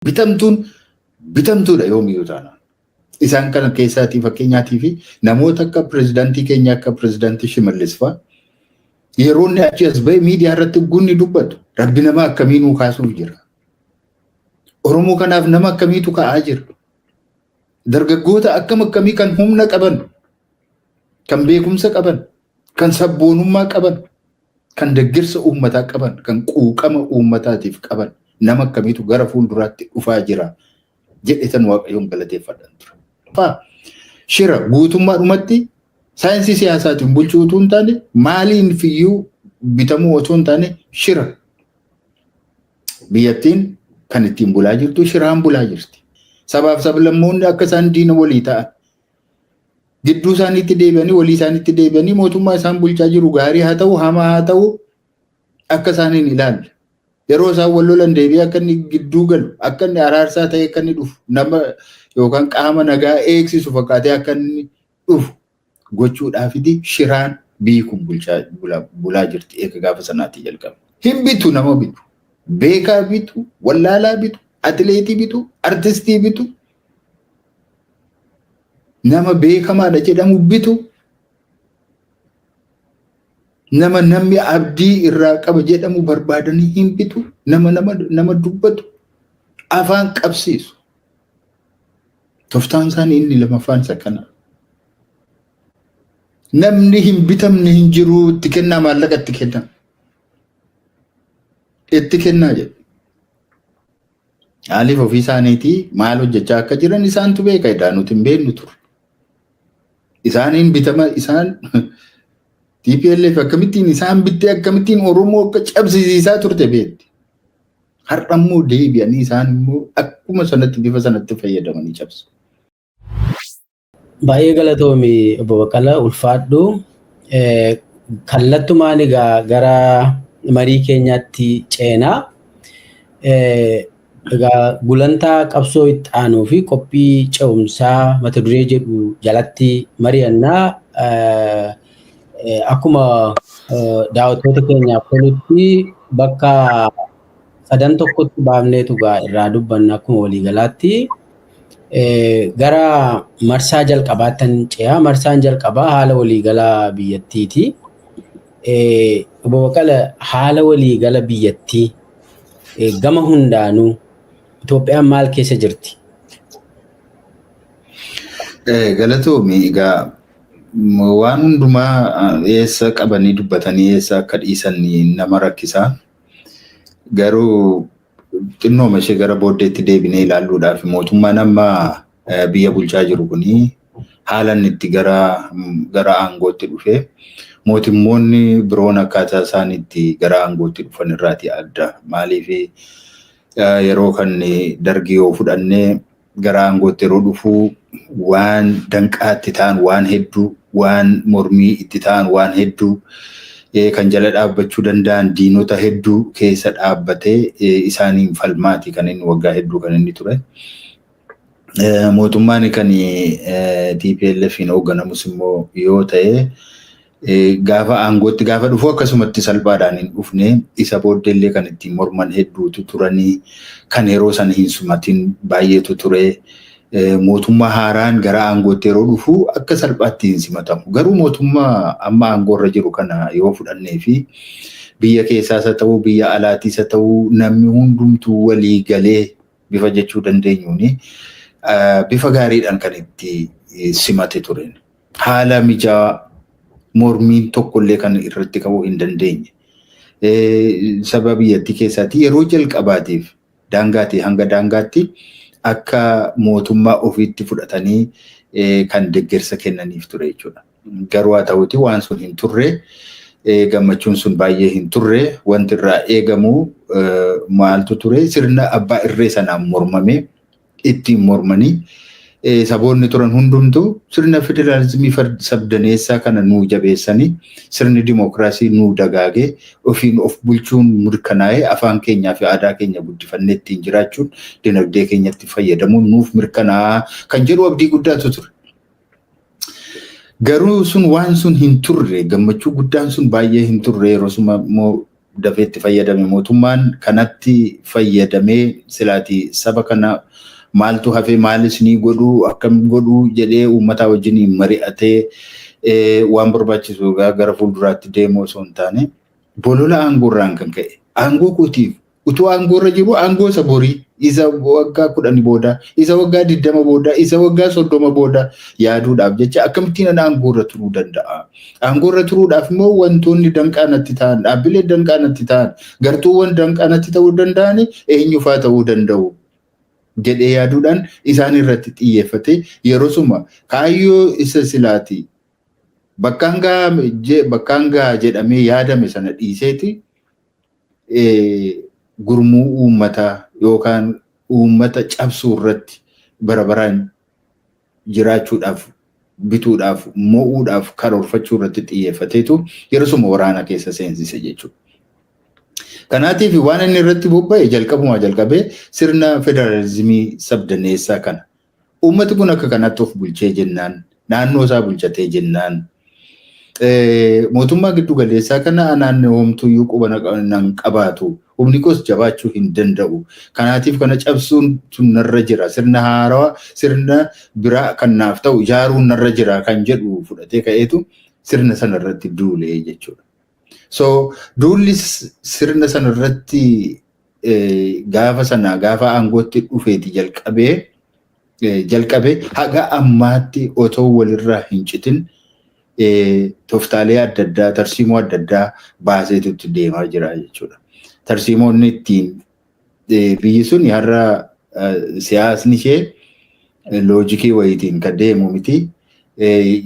Bitamtuun bitamtuudha yoomiyyuu taanaan. Isaan kana keessaatii fakkeenyaatii fi namoota akka pirezidaantii keenya, akka pirezidaantii Shimallis fa'a, yeroo inni achi as ba'e miidiyaa irratti gunni dubbatu, rabbi nama akkamii nuu kaasuuf jira. Oromoo kanaaf nama akkamiitu ka'aa jira. Dargaggoota akkam akkamii kan humna qaban, kan beekumsa qaban, kan sabboonummaa qaban, kan deeggarsa uummataa qaban, kan quuqama uummataatiif qaban, nama akkamiitu gara fuulduraatti dhufaa jira jedhetan Waaqayyoon galateeffadhan ture. Shira guutummaadhumatti saayinsii siyaasaatiin bulchuu utuu hin taane, maaliin fiyyuu bitamuu otoo hin taane, shira. Biyyattiin kan ittiin bulaa jirtu shiraan bulaa jirti. Sabaaf sablammoonni akka isaan diina walii ta'an, gidduu isaaniitti deebi'anii walii isaaniitti deebi'anii mootummaa isaan bulchaa jiru gaarii haa ta'u hamaa haa ta'u akka isaan hin ilaalle. Yeroo isaan wal lolan deebi'ee akka inni gidduu galu, akka inni araarsaa ta'e akka inni dhufu, nama yookaan qaama nagaa eegsisu fakkaatee akka inni dhufu gochuudhaafiti shiraan biyyi kun bulaa jirti eega gaafa sanaatii jalqabe. Hin bitu nama bitu. Beekaa bitu, wallaalaa bitu, atileetii bitu, artistii bitu, nama beekamaadha jedhamu bitu, nama namni abdii irraa qaba jedhamu barbaadanii hin bitu, nama nama dubbatu afaan qabsiisu. Toftaan isaanii inni lamaffaan isa kana. Namni hin bitamne hin jiru, itti kennaa, maallaqa itti kennaa. Itti kennaa jedhu. Maaliif ofii isaaniitii maal hojjechaa akka jiran isaantu beeka, edaa nuti hin beeknu ture. Isaaniin bitama, isaan TPLF akkamittiin isaan bittee akkamittiin Oromoo akka cabsisiisaa turte beekti. Har'a immoo deebi'anii isaan immoo akkuma sanatti bifa sanatti fayyadamanii cabsu. Baay'ee galatoomi obbo Baqqalaa, ulfaadhu. Kallattumaan egaa gara marii keenyaatti ceenaa. Egaa gulantaa qabsoo itti aanuu fi qophii ce'umsaa mata duree jedhu jalatti mari'annaa. Akkuma daawwattoota keenyaaf tolutti bakka sadan tokkotti baafneetu gaa irraa dubbanna akkuma waliigalaatti. Gara marsaa jalqabaattan ce'aa. Marsaan jalqabaa haala waliigalaa biyyattiiti. Obbo Baqqala, haala waliigala biyyattii gama hundaanuu Itoophiyaan maal keessa jirti? Galatoomi. Egaa waan hundumaa eessa qabanii dubbatanii eessa akka dhiisan nama rakkisaa. Garuu xinnooma ishee gara booddeetti deebinee ilaalluudhaaf, mootummaan amma biyya bulchaa jiru kuni haala inni itti gara aangootti dhufe mootummoonni biroon akkaataa isaan itti gara aangootti dhufan irraati adda. Maaliif, yeroo kan dargii yoo fudhannee, gara aangootti yeroo dhufu waan danqaa itti ta'an waan hedduu, waan mormii itti ta'an waan hedduu, kan jala dhaabbachuu danda'an diinota hedduu keessa dhaabbatee isaaniin falmaati kan inni waggaa hedduu kan inni ture. Mootummaan kan TPLF'n hoogganamus immoo yoo ta'e, gaafa aangootti gaafa dhufu akkasumatti salphaadhaan hin dhufne. Isa booddeellee kan ittiin morman hedduutu turanii, kan yeroo sana hin sumatin baay'eetu ture. Mootummaa haaraan gara aangootti yeroo dhufu akka salphaatti hin simatamu. Garuu mootummaa amma aangoorra jiru kana yoo fudhannee fi biyya keessaas haa ta'u biyya alaatiis haa ta'u, namni hundumtuu walii galee bifa jechuu dandeenyuuni bifa gaariidhaan kan itti simate ture. Haala mijaawaa mormiin tokkollee kan irratti ka'uu hin dandeenye. Saba biyyattii keessaatti yeroo jalqabaatiif daangaatii hanga daangaatti akka mootummaa ofiitti fudhatanii kan deeggarsa kennaniif ture jechuudha. Garuu haa ta'uti, waan sun hin turre, gammachuun sun baay'ee hin turre. Wanti irraa eegamu maaltu ture? Sirna abbaa irree sanaan mormamee ittiin mormanii saboonni turan hundumtuu sirna federaalizimii sabdaneessaa kana nuu jabeessanii, sirni dimookiraasii nuu dagaagee, ofiin of bulchuun mirkanaa'ee, afaan keenyaa fi aadaa keenya guddifannee ittiin jiraachuun, dinagdee keenyatti fayyadamuun nuuf mirkanaa'aa kan jedhu abdii guddaatu ture. Garuu sun waan sun hin turre, gammachuu guddaan sun baay'ee hin turre. Yeroo suma immoo dafee itti fayyadame. Mootummaan kanatti fayyadamee silaati saba kana maaltu hafee, maalis ni godhuu, akkam godhuu jedhee uummata wajjin mari'atee waan barbaachisu gara fuulduraatti deemuu osoo hin taane, bolola aangoorraan kan ka'e, aangoo kootiif, utuu aangoorra jiru aangoo isa borii, isa waggaa 10 booda, isa waggaa 20 booda, isa waggaa 30 booda yaaduudhaaf jecha akkamittiin ana aangoorra turuu danda'a? Aangoorra turuudhaaf immoo wantoonni danqaa natti ta'an, dhaabbilee danqaa natti ta'an, gartuuwwan danqaa natti ta'uu danda'an eenyufaa ta'uu danda'u jedhee yaaduudhaan isaan irratti xiyyeeffate. Yeroo suma kaayyoo isa silaati bakkaan gahaa jedhamee yaadame sana dhiiseeti gurmuu uummataa yookaan uummata cabsuu irratti bara baraan jiraachuudhaaf, bituudhaaf, mo'uudhaaf karoorfachuu irratti xiyyeeffateetu yeroo suma waraana keessa seensise jechuudha. Kanaatiif waan inni irratti bobba'e jalqabumaa jalqabee sirna federaalizimii sabdaneessaa kana. Uummati kun akka kanatti of bulchee jennaan, naannoo isaa bulchatee jennaan, mootummaa giddu galeessaa kana anaan homtuyyuu quba nan qabaatu. Humni koos jabaachuu hin danda'u. Kanaatiif kana cabsuun sun narra jira. Sirna haarawaa, sirna biraa kan naaf ta'u ijaaruun narra jira kan jedhu fudhatee ka'eetu sirna sana irratti duulee jechuudha. So duulli sirna sana irratti gaafa sana, gaafa aangootti dhufeeti jalqabee haga ammaatti otoo walirraa hin citin tooftaalee adda addaa, tarsiimoo adda addaa baaseetu itti deemaa jira jechuudha. Tarsiimoonni ittiin biyyi sun har'a siyaasni ishee loojikii wayiitiin kan deemu miti.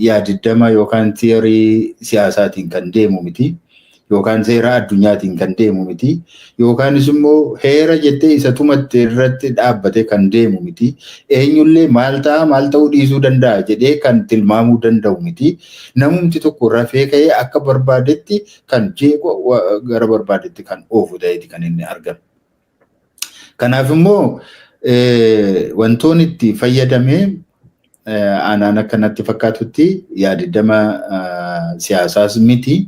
Yaadiddama yookaan tiyoorii siyaasaatiin kan deemu miti. Yookaan seera addunyaatiin kan deemu miti. Yookaanis immoo heera jettee isa tumatte irratti dhaabbatee kan deemu miti. Eenyullee maal ta'a, maal ta'uu dhiisuu danda'a jedhee kan tilmaamuu danda'u miti. Namumti tokko rafee ka'ee akka barbaadetti kan jeequ, gara barbaadetti kan oofu ta'eeti kan inni argamu. Kanaaf immoo wantoonni itti fayyadamee aanaan akkanatti fakkaatutti yaadiddama siyaasaas miti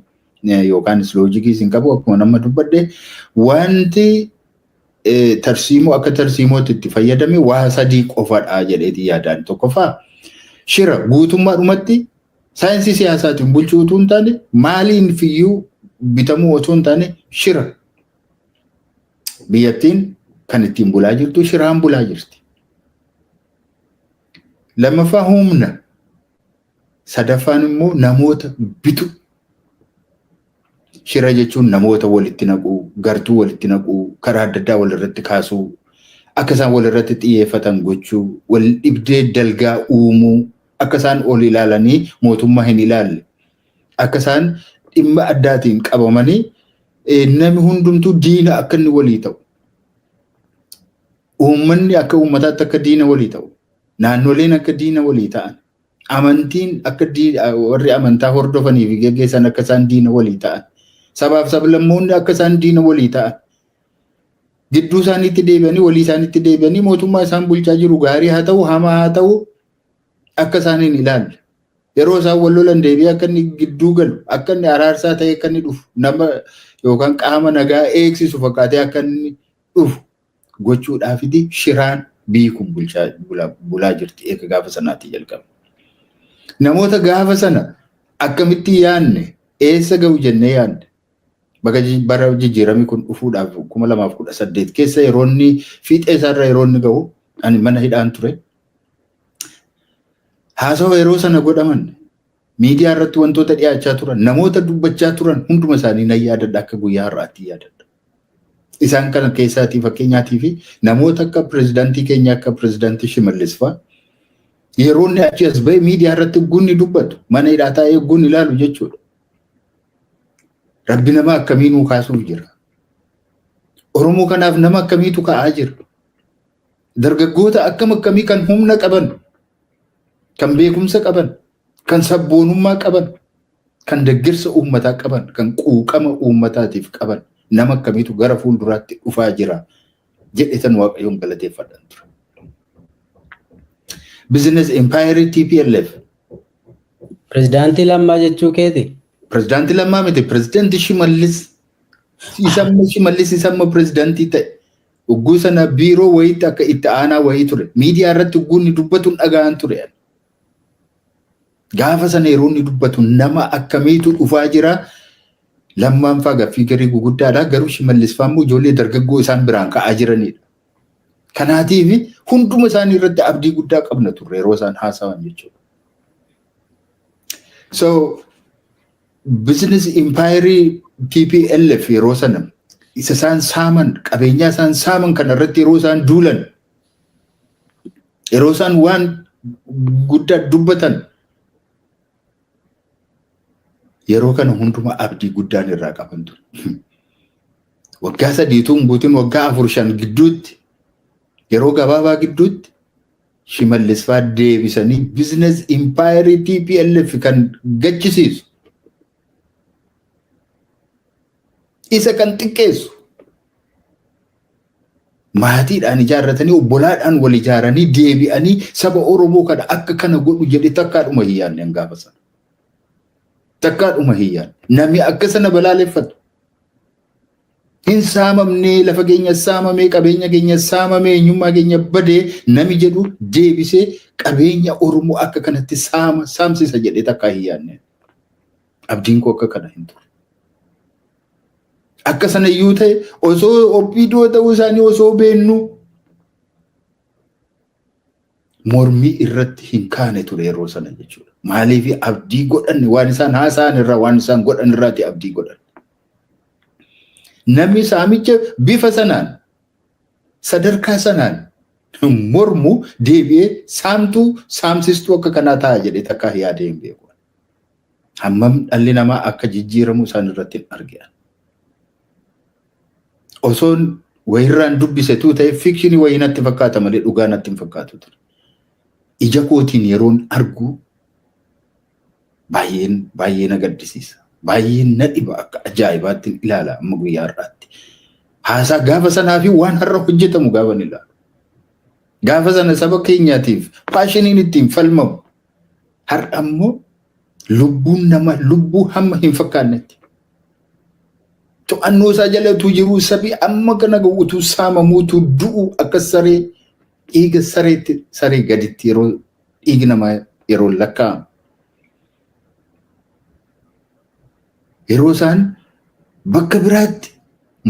yookaanis loojikiis hin qabu. Akkuma nama dubbadhe, wanti tarsiimoo akka tarsiimootti itti fayyadame waa sadii qofadha jedheeti yaadaan. Tokkoffaa, shira. Guutummaadhumatti saayinsii siyaasaatiin bulchuu utuu hin taane, maaliin fiyyuu bitamuu otoo hin taane, shira. Biyyattiin kan ittiin bulaa jirtu shiraan bulaa jirti. Lammaffaa, humna. Sadaffaan immoo namoota bitu. Shira jechuun namoota walitti naquu, gartuu walitti naquu, karaa adda addaa walirratti kaasuu, akka isaan walirratti xiyyeeffatan gochuu, wal dhibdee dalgaa uumuu, akka isaan ol ilaalanii mootummaa hin ilaalle, akka isaan dhimma addaatiin qabamanii namni hundumtuu diina akka inni walii ta'u. Uummanni akka uummataatti akka diina walii ta'u. Naannoleen akka diina walii ta'an. Amantiin akka warri amantaa hordofanii fi geggeessan akka isaan diina walii ta'an. Sabaaf sablammoonni akka isaan diina walii ta'an. Gidduu isaaniitti deebi'anii, walii isaaniitti deebi'anii mootummaa isaan bulchaa jiru gaarii haa ta'u, hamaa haa ta'u, akka isaan hin ilaalle. Yeroo isaan wal lolan deebi'ee akka inni gidduu galu, akka inni araarsaa ta'e akka inni dhufu, nama yookaan qaama nagaa eegsisu fakkaatee akka inni dhufu gochuudhaafiti shiraan biyyi kun bulaa jirti eega gaafa sanaatii jalqabe. Namoota gaafa sana akkamitti yaadne, eessa ga'u jennee yaadne, baga bara jijjiiramni kun dhufuudhaaf 2018 keessa yeroo inni fiixee isaarra yeroo inni ga'u ani mana hidhaan ture. Haasawa yeroo sana godhaman, miidiyaa irratti wantoota dhiyaachaa turan, namoota dubbachaa turan hunduma isaanii nan yaadadha, akka guyyaa har'aatti yaadadha. Isaan kana keessaatii fakkeenyaatii fi namoota akka pirezidaantii keenya, akka pirezidaantii Shimallis fa'a, yeroo inni achi as ba'e miidiyaa irratti gunni dubbatu, mana hidhaa taa'ee gunni ilaalu jechuudha. Rabbi nama akkamii nuu kaasuuf jira? Oromoo kanaaf nama akkamiitu ka'aa jira? Dargaggoota akkam akkamii kan humna qaban, kan beekumsa qaban, kan sabboonummaa qaban, kan deeggarsa uummataa qaban, kan quuqama uummataatiif qaban nama akkamiitu gara fuulduraatti dhufaa jira jedhe tan Waaqayyoon galateeffadhan ture. Business Empire TPLF. Pirezidaantii Lammaa jechuu keeti? Pirezidaantii Lammaa miti, pirezidaantii Shimallis. Isa amma Shimallis isa amma pirezidaantii ta'e. Ugguu sana biiroo wayiitti akka itti aanaa wayii ture. Miidiyaa irratti ugguu inni dubbatu dhaga'an ture. Gaafa sana yeroo inni dubbatu nama akkamiitu dhufaa jira. Lammaan fa'aa gaaffii garii guguddaadha. Garuu Shimallis fa'aa immoo ijoollee dargaggoo isaan biraan ka'aa jiranidha. Kanaatiif hunduma isaanii irratti abdii guddaa qabna turre yeroo isaan haasawan jechuudha. So business empire TPLF yeroo sana isa isaan saaman, qabeenyaa isaan saaman kana irratti yeroo isaan duulan, yeroo isaan waan guddaa dubbatan, yeroo kana hunduma abdii guddaan irraa qaban ture. Waggaa 3tu hin guutin, waggaa 4 5 gidduutti, yeroo gabaabaa gidduutti Shimallis fa'aa deebisanii business empire TPLF kan gachisiisu, isa kan xiqqeessu, maatiidhaan ijaarratanii, obbolaadhaan wal ijaaranii deebi'anii saba Oromoo kana akka kana godhu jedhe takkaadhuma hin yaadne gaafa sana. Takkaadhuma hin yaadne. Namni akka sana balaaleffatu. Hin saamamnee, lafa keenya saamamee, qabeenya keenya saamamee, eenyummaa keenya badee nami jedhu deebisee qabeenya Oromoo akka kanatti saama saamsisa jedhee takkaa hin yaadne. Abdiin koo akka kana hin turre. Akka sana iyyuu ta'e osoo OPDO ta'uu isaanii osoo beennu mormii irratti hin kaane ture yeroo sana jechuudha. Maaliif abdii godhanne? Waan isaan haasa'an irraa, waan isaan godhan irraati abdii godhanne. Namni saamicha bifa sanaan, sadarkaa sanaan mormu deebi'ee saamtuu saamsistuu akka kanaa ta'a jedhee takkaa yaadee hin beeku. Hammam dhalli namaa akka jijjiiramu isaan irratti hin argina. Osoon wayirraan dubbisetuu ta'e fiction wayii natti fakkaata malee dhugaa natti hin fakkaatu ture. Ija kootiin yeroon argu baay'een baay'ee na gaddisiisa. Baay'ee na dhiba, akka ajaa'ibaatti ilaala amma guyyaa har'aatti. Haasaa gaafa sanaa fi waan har'a hojjetamu gaafa ni ilaalu. Gaafa sana saba keenyaatiif passioniin ittiin falmamu. Har'a immoo lubbuun nama lubbuu hamma hin fakkaannetti. To'annoo isaa jalatu jiru sabi amma kana gahu utuu saamamuu, utuu du'u, akka saree dhiiga sareetti, saree gaditti yeroo dhiigi namaa yeroo lakkaa'amu. Yeroo isaan bakka biraatti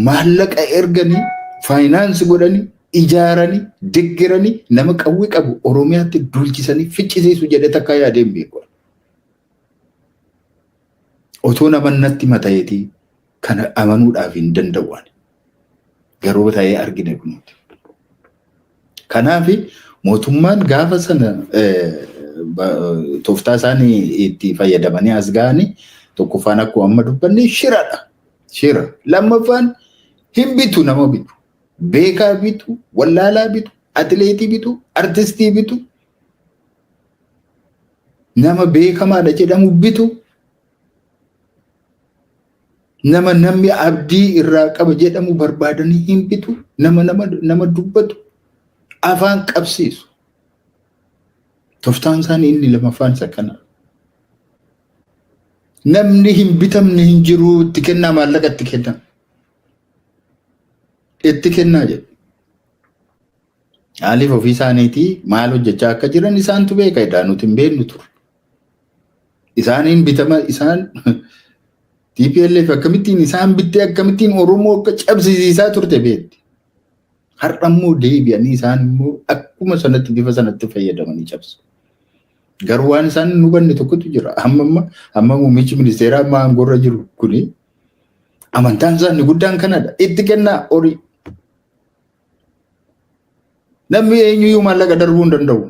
maallaqa erganii, finance godhanii, ijaaranii, deggeranii, nama qawwee qabu Oromiyaatti duulchisanii ficcisiisu jedhee takkaa yaadee hin beeku. Otoo nama natti mata'eetii kana amanuudhaaf hin danda'u ani. Garuu ta'ee argine kunuuti. Kanaaf mootummaan gaafa sana tooftaa isaanii itti fayyadamanii as ga'anii tokkoffaan akkuma amma dubbanne shiradha. Shira. Lammaffaan hin bitu, nama bitu. Beekaa bitu, wallaalaa bitu, atileetii bitu, artistii bitu, nama beekamaadha jedhamu bitu, nama namni abdii irraa qaba jedhamu barbaadanii hin bitu, nama dubbatu afaan qabsiisu. Tooftaan isaanii inni lamaffaan isa kana. Namni hin bitamne hin jiru, itti kennaa, maallaqa itti kennaa. Itti kennaa jedhu. Maaliif ofii isaaniitii maal hojjechaa akka jiran isaantu beeka, edaa nuti hin beeknu ture. Isaaniin bitama, isaan TPLF akkamittiin isaan bittee akkamittiin Oromoo akka cabsisiisaa turte beekti. Har'a immoo deebi'anii isaan immoo akkuma sanatti bifa sanatti fayyadamanii cabsu. Garuu waan isaan hin hubanne tokkotu jira. Amma muummichi ministeeraa amma aangoorra jiru kuni amantaan isaa inni guddaan kanadha. Itti kennaa horii. Namni eenyuyyuu maallaqa darbuu hin danda'u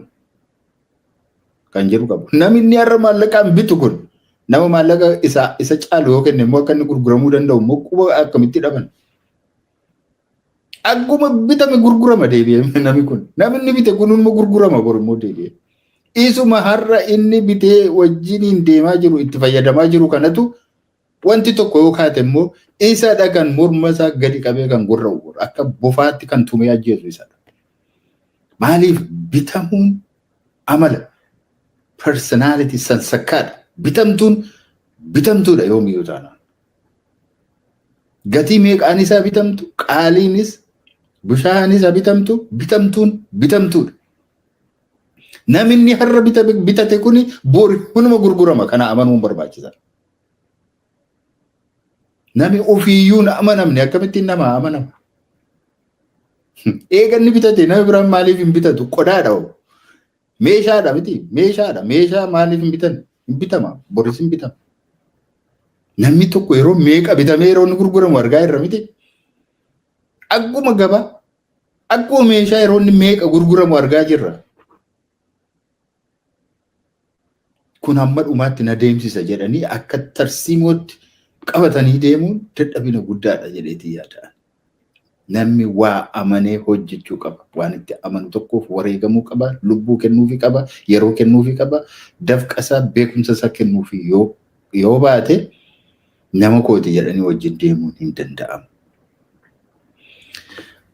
kan jedhu qabu. Namni inni har'a maallaqaan bitu kun nama maallaqa isa caalu yoo kenne immoo akka inni gurguramuu danda'u immoo quba akkamitti dhaban? Akkuma bitame gurgurama deebi'ee namni kun. Namni inni bite kun immoo gurgurama bor immoo deebi'ee. Isuma har'a inni bitee wajjiniin deemaa jiru, itti fayyadamaa jiru kanatu wanti tokko yoo kaate immoo isadha kan morma isaa gadi qabee kan gurra'u, akka bofaatti kan tumee ajjeesu isadha. Maaliif bitamuun amala personality sansakkaadha. Bitamtuun bitamtuudha yoomiyyuu taanaan. Gatii meeqaan isaa bitamtu, qaaliinis bishaanis bitamtu, bitamtuun bitamtuudha. Namni har'a bitate kuni bori hunuma gurgurama, kana amanuun barbaachisaadha. Nami ofiiyyuu hin amanamne akkamittiin nama amanama? Eega inni bitate nama biraan maaliif hin bitatu? Qodaadha hoo. Meeshaadha miti? Meeshaadha. Meeshaa maaliif hin bitan? Hin bitama. Boris hin bitama. Namni tokko yeroo meeqa bitamee yeroo inni gurguramu argaa jirra miti? Akkuma gabaa, akkuma meeshaa yeroo inni meeqa gurguramu argaa jirra. Kun hamma dhumaatti na deemsisa jedhanii akka tarsiimootti qabatanii deemuun dadhabina guddaadha jedheetii yaada. Namni waa amanee hojjechuu qaba. Waan itti amanu tokkoof wareegamuu qaba, lubbuu kennuufii qaba, yeroo kennuufii qaba, dafqa isaa, beekumsa isaa kennuufii yoo baate nama kooti jedhanii wajjin deemuun hin danda'amu.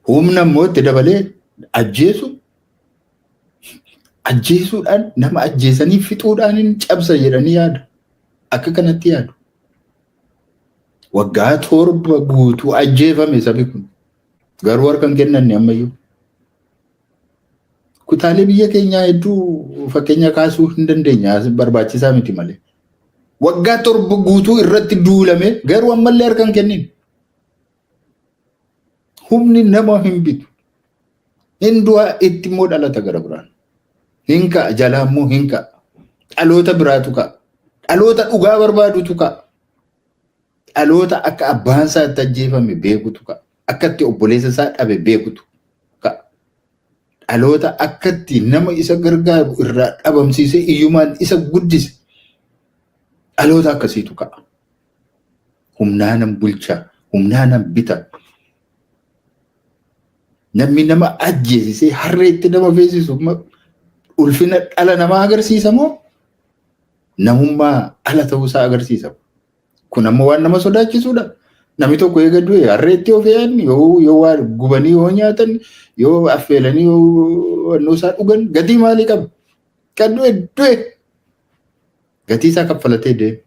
Humna immoo itti dabalee ajjeesu, ajjeesuudhaan, nama ajjeesanii fixuudhaan hin cabsa jedhanii yaadu. Akka kanatti yaadu. Waggaa 7 guutuu ajjeefame sabi kun. Garuu harka hin kennanne ammayyuu. Kutaalee biyya keenyaa hedduu fakkeenya kaasuu hin dandeenya. Barbaachisaa miti malee. Waggaa 7 guutuu irratti duulame, garuu ammallee harka hin kennin. Humni nama hin bitu. Hin du'a, itti immoo dhalata gara biraan. Hin ka'a, jalaa immoo hin ka'a. Dhaloota biraatu ka'a. Dhaloota dhugaa barbaadutu ka'a. Dhaloota akka abbaan isaa itti ajjeefame beekutu ka'a. Akka itti obboleessa isaa dhabe beekutu ka'a. Dhaloota akka itti nama isa gargaaru irraa dhabamsiisee iyyumaan isa guddise. Dhaloota akkasiitu ka'a. Humnaanan bulchaa, humnaanan bita. Namni nama ajjeesisee harreetti nama feesisu ulfina dhala namaa agarsiisa moo namummaa ala ta'uusaa agarsiisa? Kun ammoo waan nama sodaachisuudha. Namni tokko eega du'e harreetti of fe'an, yoo waa gubanii yoo nyaatan, yoo affeelanii, yoo wannoo isaa dhugan gatii maalii qaba? Kan du'e du'e. Gatii isaa kaffalatee deeme.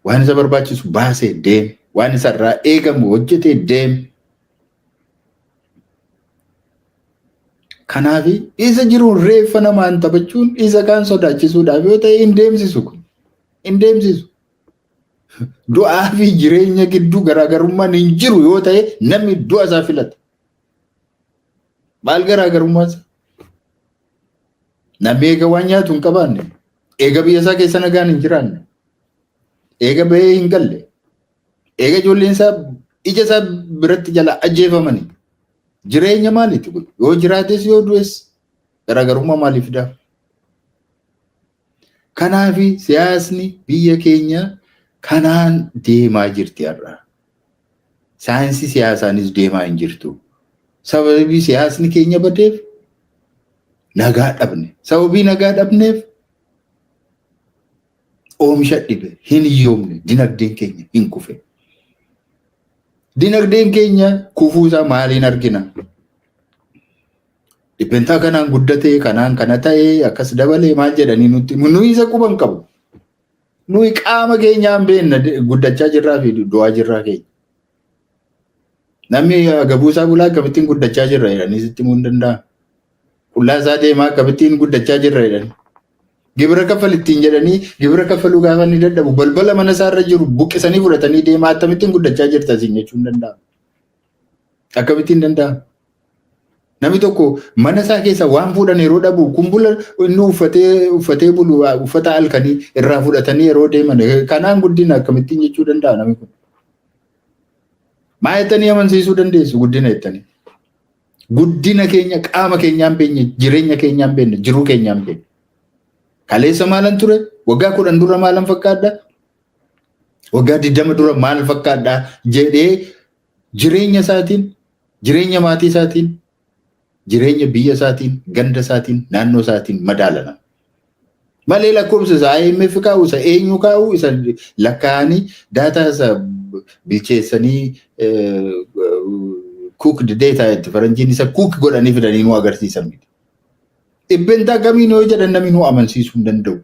Waan isa barbaachisu baasee deeme. Waan isa irraa eegamu hojjetee deeme. Kanaaf isa jiruun reeffa namaan taphachuun isa kaan sodaachisuudhaaf yoo ta'e hin deemsisu kun. Hin deemsisu. Du'aa fi jireenya gidduu garaagarummaan hin jiru yoo ta'e namni du'a isaa filata. Maal garaagarummaan isaa? Namni eega waan nyaatu hin qabaanne, eega biyya isaa keessa nagaan hin jiraanne, eega bahee hin galle, eega ijoolleen isaa ija isaa biratti jala ajjeefamanii jireenya maaliiti kun? Yoo jiraates yoo du'es garaagarummaa maalii fidaa? Kanaaf siyaasni biyya keenya kanaan deemaa jirti har'a. Saayinsii siyaasaanis deemaa hin jirtu. Sababii siyaasni keenya badeef nagaa dhabne. Sababii nagaa dhabneef oomisha dhibe, hin hiyyoomne, dinagdeen keenya hin kufe. Dinagdeen keenya kufuusaa maaliin argina? Dhibbentaa kanaan guddate, kanaan kana ta'e, akkas dabalee maal jedhanii nutti nuyi isa quban qabu. Nuyi qaama keenyaan beenna guddachaa jirraa fi du'aa jirraa keenya. Namni gabuu isaa bulaa akkamittiin guddachaa jirra jedhanii sitti himuu hin danda'an. Qullaa isaa deemaa akkamittiin guddachaa jirra jedhanii. Gibira kaffalittiin jedhanii gibira kaffaluu gaafa inni dadhabu balbala mana isaa irra jiru buqqisanii fudhatanii deemaa akkamittiin guddachaa jirta siin jechuu hin danda'amu. Akkamittiin danda'ama? Namni tokko mana isaa keessa waan fuudhan yeroo dhabu, kumbula inni uffatee bulu, uffata halkanii irraa fudhatanii yeroo deeman, kanaan guddina akkamittiin jechuu danda'a namni kun? Maa jettanii amansiisuu dandeessu guddina jettanii? Guddina keenya qaama keenyaan beekne, jireenya keenyaan beekne, jiruu keenyaan beekne. Kaleessa maalan ture? Waggaa 10 dura maalan fakkaadha? Waggaa 20 dura maal fakkaadha jedhee jireenya isaatiin, jireenya maatii isaatiin, jireenya biyya isaatiin, ganda isaatiin, naannoo isaatiin madaalana. Malee lakkoofsa isa IMF kaa'u, isa eenyu kaa'u, isa lakkaa'anii daataa isa bilcheessanii, cooked data itti faranjiin isa cook godhanii fidanii nu agarsiisan miti. Dhibbentaa kamiin yoo jedhan namni nu amansiisuu hin danda'u.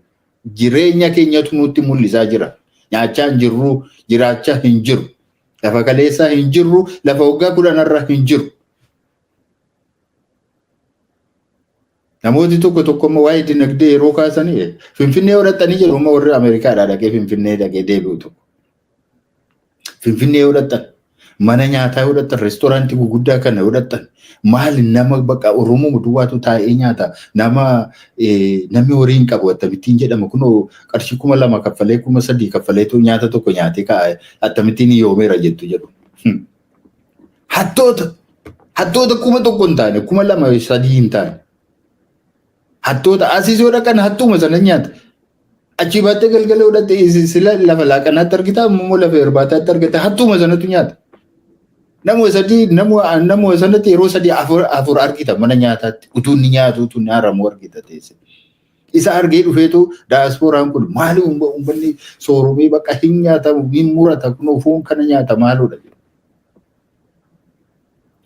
Jireenya keenyatu nutti mul'isaa jira. Nyaachaa hin jirru, jiraachaa hin jiru. Lafa kaleessaa hin jirru, lafa waggaa 10 hin jiru. Namooti tokko tokko immoo waa'ee dinagdee yeroo kaasanii Finfinnee hodhatanii jedhu immoo warri Ameerikaadhaa dhaqee Finfinnee dhaqee deebi'u tokko. Finfinnee hodhatan, mana nyaataa hodhatan, reestooraantii guguddaa kana hodhatan, maali nama bakka Oromoo duwwaatu taa'ee nyaata, nama namni horii hin qabu akkamittiin jedhama kunoo qarshii 2000 kaffalee 3000 kaffaleetu nyaata tokko nyaatee kaa'e akkamittiin hiyyoomeera jettu jedhu. Hattoota hattoota 1000 hin taane 2000 3 hin taane. Hattoota asii yoo dhaqan hattuma sana nyaata. Achii baattee galgala godhatte sila lafa laaqanaatti argita ammoo lafa irbaataatti argita hattuma sanatu nyaata. Nama sadii nama sanatti yeroo sadii afur argita mana nyaataatti utuu inni nyaatu utuu inni haramu argita teesse. Isa argee dhufeetu daasporaan kun maali uummanni sooromee bakka hin nyaatamu hin murata kunoo foon kana nyaata maalodha.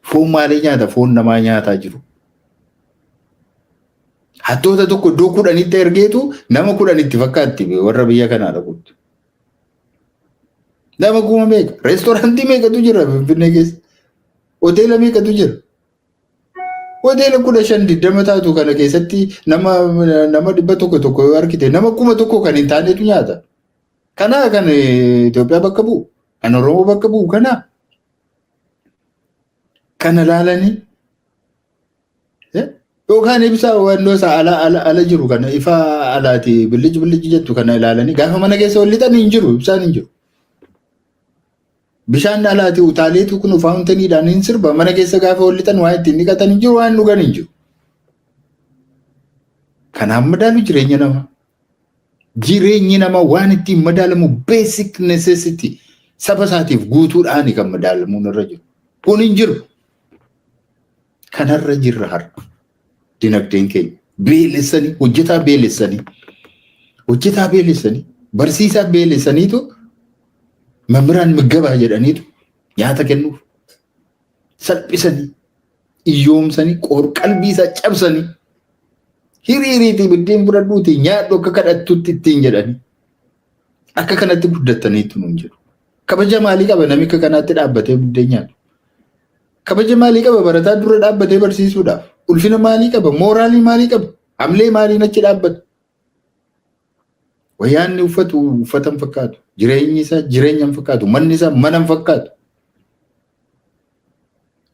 Foon maalii nyaata? Foon namaa nyaataa jiru. Hattoota tokko iddoo 10tti ergeetu nama 10tti fakkaatti warra biyya kanaa dhaqutti. Nama kuma meeqa? Reestooraantii meeqatu jira Finfinnee keessa? Hoteela meeqatu jira? Hoteela 15 20 taatu kana keessatti nama 100 tokko yoo argite nama 1000 kan hin taanetu nyaata. Kanaa kan Itoophiyaa bakka bu'u, kan Oromoo bakka bu'u kanaa. Kana laalanii yookaan ibsaa wannoo isaa ala ala ala jiru kana ifa alaati bilij bilij jettu kana ilaalanii gaafa mana keessa ol lixan hin jiru ibsaan hin jiru. Bishaan alaati utaaleetu kun faawunteniidhaan hin sirba mana keessa gaafa ol lixan waan ittiin dhiqatan hin jiru waan dhugan hin jiru. Kanaaf madaalu jireenya namaa. Jireenyi namaa waan ittiin madaalamu basic necessity saba isaatiif guutuudhaani kan madaalamuun irra jiru. Kun hin jiru. Kanarra jirra har'a. Dinagdeen keenya beelessanii hojjetaa beelessanii hojjetaa beelessanii barsiisaa beelessaniitu mamiraan miggabaa jedhaniitu nyaata kennuuf salphisanii iyyoomsanii qoor-qalbii isaa cabsanii hiriiriitii biddeen fudhadhuutii nyaadhu akka kadhattutti ittiin jedhanii akka kanatti guddattaniitu nuun jedhu. Kabaja maalii qaba namni akka kanaatti dhaabbatee biddeen nyaatu? Kabaja maalii qaba barataa dura dhaabbatee barsiisuudhaaf? Ulfina maalii qaba? Mooraalii maalii qaba? Hamlee maaliin achi dhaabbata? Wayyaan inni uffatu uffata hin fakkaatu. Jireenyi isaa jireenya hin fakkaatu. Manni isaa mana hin fakkaatu.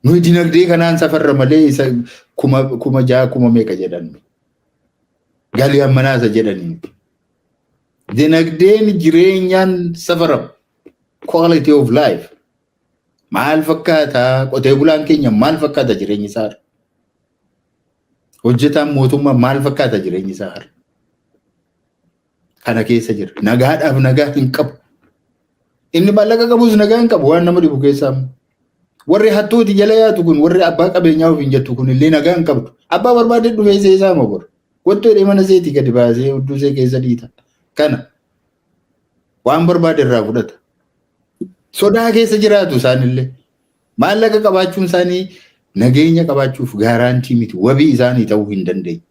Nuyi dinagdee kanaan safarra malee isa 6000 kuma meeqa jedhan. Galii ammanaa isa jedhanii. Dinagdeen jireenyaan safarama. Quality of life. Maal fakkaata? Qotee bulaan keenya maal fakkaata jireenyi isaa? Hojjetaan mootummaa maal fakkaata jireenyi isaa har'a? Kana keessa jira. Nagaadhaaf nagaa hin qabu. Inni maallaqa qabus nagaa hin qabu waan nama dhibu keessaa immoo. Warri hattooti jala yaatu kun warri abbaa qabeenyaa ofiin jettu kun illee nagaa hin qabdu. Abbaa barbaade dhufee seesaa moo bor. Wattoo jedhee mana seetii gadi baasee hudduu see keessa dhiita. Kana waan barbaade irraa fudhata. Sodaa keessa jiraatu isaanillee. Maallaqa qabaachuun isaanii nageenya qabaachuuf gaaraantii miti. Wabii isaanii ta'uu hin dandeenye.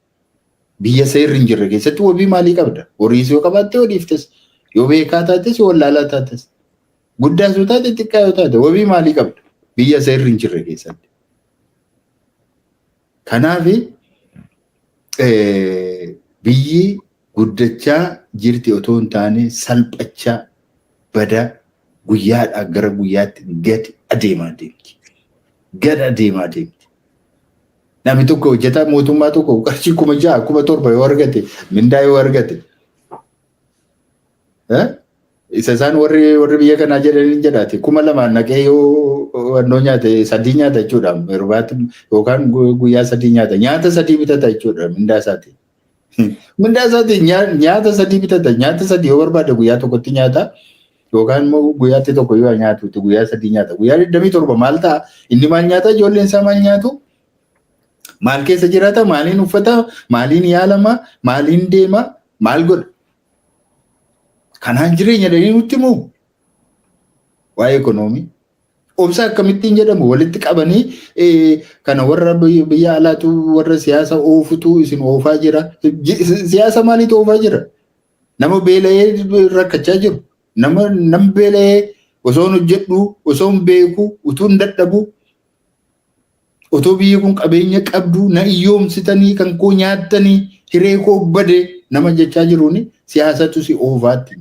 Biyya seerri hin jirre keessatti wabii maalii qabda? Horiis yoo qabaatte yoo dhiiftes, yoo beekaa taates yoo wallaalaa taates, guddaas yoo taate xiqqaa yoo taate wabii maalii qabda? Biyya seerri hin jirre keessatti. Kanaaf biyyi guddachaa jirti otoo hin taane salphachaa badaa guyyaadhaa gara guyyaatti gadi adeemaa deemti. Gad adeemaa deemti. Namni tokko hojjetaa mootummaa tokko qarshii 6000 7,000 yoo argate mindaa yoo argate isa isaan warri biyya kanaa jedhaniin jedhaati 2000 naqee yoo wannoo nyaate sadii nyaata jechuudha irbaatti yookaan guyyaa sadii nyaata nyaata sadii bitata jechuudha mindaa isaatiin. Mindaa isaatiin nyaata sadii bitata nyaata sadii yoo barbaade guyyaa tokkotti nyaata yookaan immoo guyyaatti tokko yoo nyaatuuti guyyaa sadii nyaata guyyaa 27 maal ta'a inni maal nyaata ijoolleen isaa maal nyaatu maal keessa jiraata maaliin uffata maaliin yaalama maaliin deema maal godha kanaan jireenya dhanii nutti himu waa'ee ekonoomii. Obsa akkamittiin jedhamu walitti qabanii kana warra biyya alaatu warra siyaasa oofutu isin oofaa jira. Siyaasa maaliitu oofaa jira? Nama beela'ee rakkachaa jiru. Nama beela'ee Osoon hojjedhu, osoon beeku, utuun dadhabu, otoo biyyi kun qabeenya qabdu na iyyoomsitanii kan koo nyaattanii hiree koo bade nama jechaa jiruuni siyaasatu si oofaatti.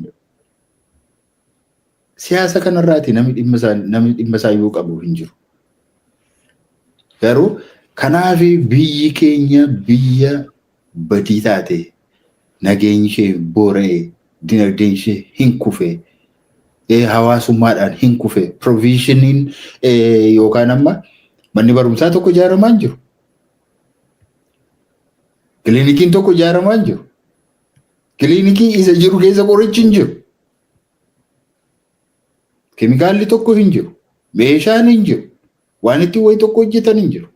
Siyaasa kanarraati namni dhimma isaa yoo qabu hin jiru. Garuu kanaaf biyyi keenya biyya badii taate, nageenyi ishee boora'e, dinagdeen ishee hin kufe, hawaasummaadhaan hin kufe, provisioniin yookaan amma manni barumsaa tokko ijaaramaa hin jiru. Kiliinikiin tokko ijaaramaa hin jiru. Kiliinikii isa jiru keessa qorichi hin jiru. Keemikaalli tokko hin jiru. Meeshaan hin jiru. Waan ittiin wayi tokko hojjetan hin jiru.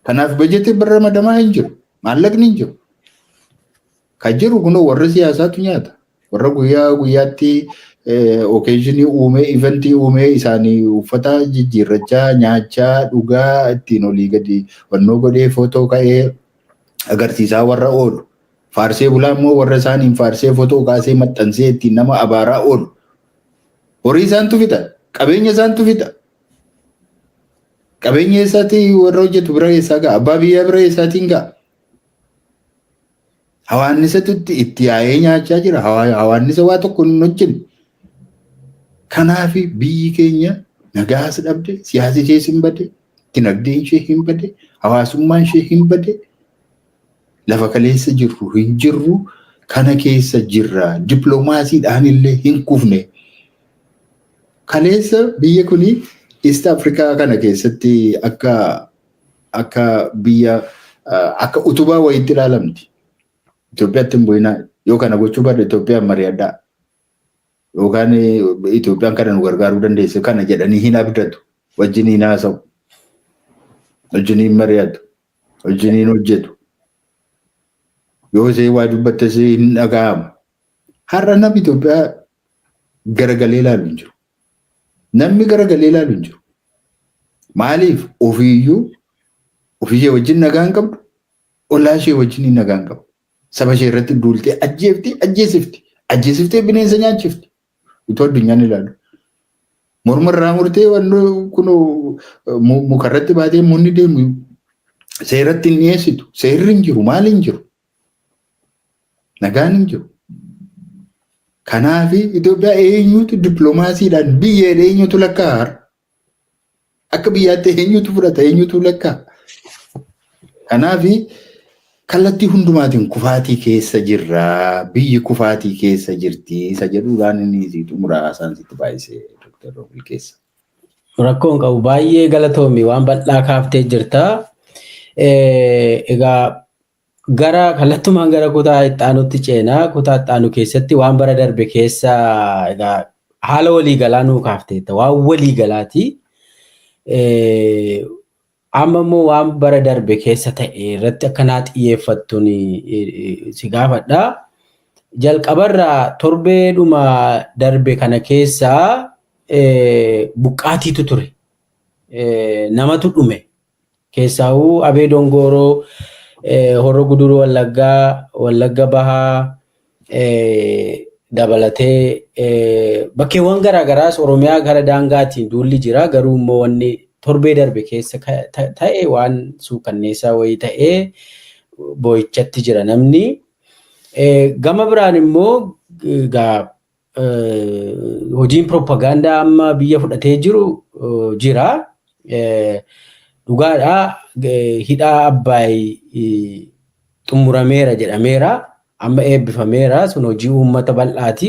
Kanaaf bajetii birra ramadamaa hin jiru. Maallaqni hin jiru. Kan jiru kunoo warra siyaasaatu nyaata. Warra guyyaa guyyaatti occasionii uumee, eventii uumee, isaanii uffata jijjiirrachaa, nyaachaa, dhugaa, ittiin olii gadi wannoo godhee footoo ka'ee agarsiisaa warra oolu. Faarsee bulaa immoo warra isaaniin faarsee footoo kaasee maxxansee ittiin nama abaaraa oolu. Horii isaantu fixa. Qabeenya isaantu fixa. Qabeenya eessaatti warra hojjetu bira eessaa ga'a? Abbaa biyyaa bira eessaatiin ga'a? Hawaannisatu itti yaa'ee nyaachaa jira. Hawaannisa waa tokko hin hojjenne. Kanaaf biyyi keenya nagaas dhabde, siyaasi ishees hin bade, dinagdeen ishee hin bade, hawaasummaan ishee hin bade, lafa kaleessa jirru hin jirru, kana keessa jirra. Dippiloomaasiidhaan illee hin kufne. Kaleessa biyya kuni East Africa kana keessatti akka biyya akka utubaa wayiitti ilaalamti. Itoophiyaatti hin bu'inaa, yoo kana gochuu baadhe Itoophiyaan mari'adhaa. Yookaan Itoophiyaan kana nu gargaaruu dandeesse kana jedhanii hin abdatu. Wajjin hin haasa'u. Wajjin hin mari'atu. Wajjin hin hojjetu. Yoo ishee waa dubbattes hin dhaga'amu. Har'a namni Itoophiyaa garagalee ilaalu hin jiru. Namni garagalee ilaalu hin jiru. Maaliif? Ofiiyyuu ofii ishee wajjin nagaa hin qabdu, ollaa ishee wajjin nagaa hin qabdu. Saba ishee irratti duultee ajjeefti, ajjeesifti. Ajjeesiftee bineensa nyaachifti. Utuu addunyaan ilaalu. Morma irraa murtee wannoo kun mukarratti baatee munni deemu seeratti hin dhiyeessitu. Seerri hin jiru, maal hin jiru. Nagaan hin jiru. Kanaaf Itoophiyaa eenyutu dippiloomaasiidhaan biyya eenyutu lakkaa'a? Akka biyyaatti eenyutu fudhata, eenyutu lakkaa'a? Kanaaf kallattii hundumaatiin kufaatii keessa jirra. Biyyi kufaatii keessa jirti. Isa jedhuudhaan inni xumuraa haasaan sitti baay'isee, Dr. Roobel keessa. Rakkoon qabu, baay'ee galatoomi, waan bal'aa kaaftee jirta. Egaa gara kallattumaan gara kutaa itti aanutti ceenaa. Kutaa itti aanu keessatti waan bara darbe keessa egaa haala waliigalaa nuu kaafteetta. Waan waliigalaati. Amma immoo waan bara darbe keessa ta'e irratti akkanaa xiyyeeffattuun si gaafadha. Jalqabarraa torbeedhuma darbe kana keessa buqqaatiitu ture. Namatu dhume. Keessaawuu Abee Dongooroo, Horro Guduruu Wallaggaa, Wallagga Bahaa dabalatee bakkeewwan garaagaraas Oromiyaa gara daangaatiin duulli jira. Garuu immoo wanni torbee darbe keessa ta'e waan suukanneessaa wayii ta'ee boo'ichatti jira namni. Gama biraan immoo egaa hojiin propagaandaa amma biyya fudhatee jiru jira. Dhugaadhaa, hidhaa Abbaay xumurameera jedhameera. Amma eebbifameera. Sun hojii uummata bal'aati.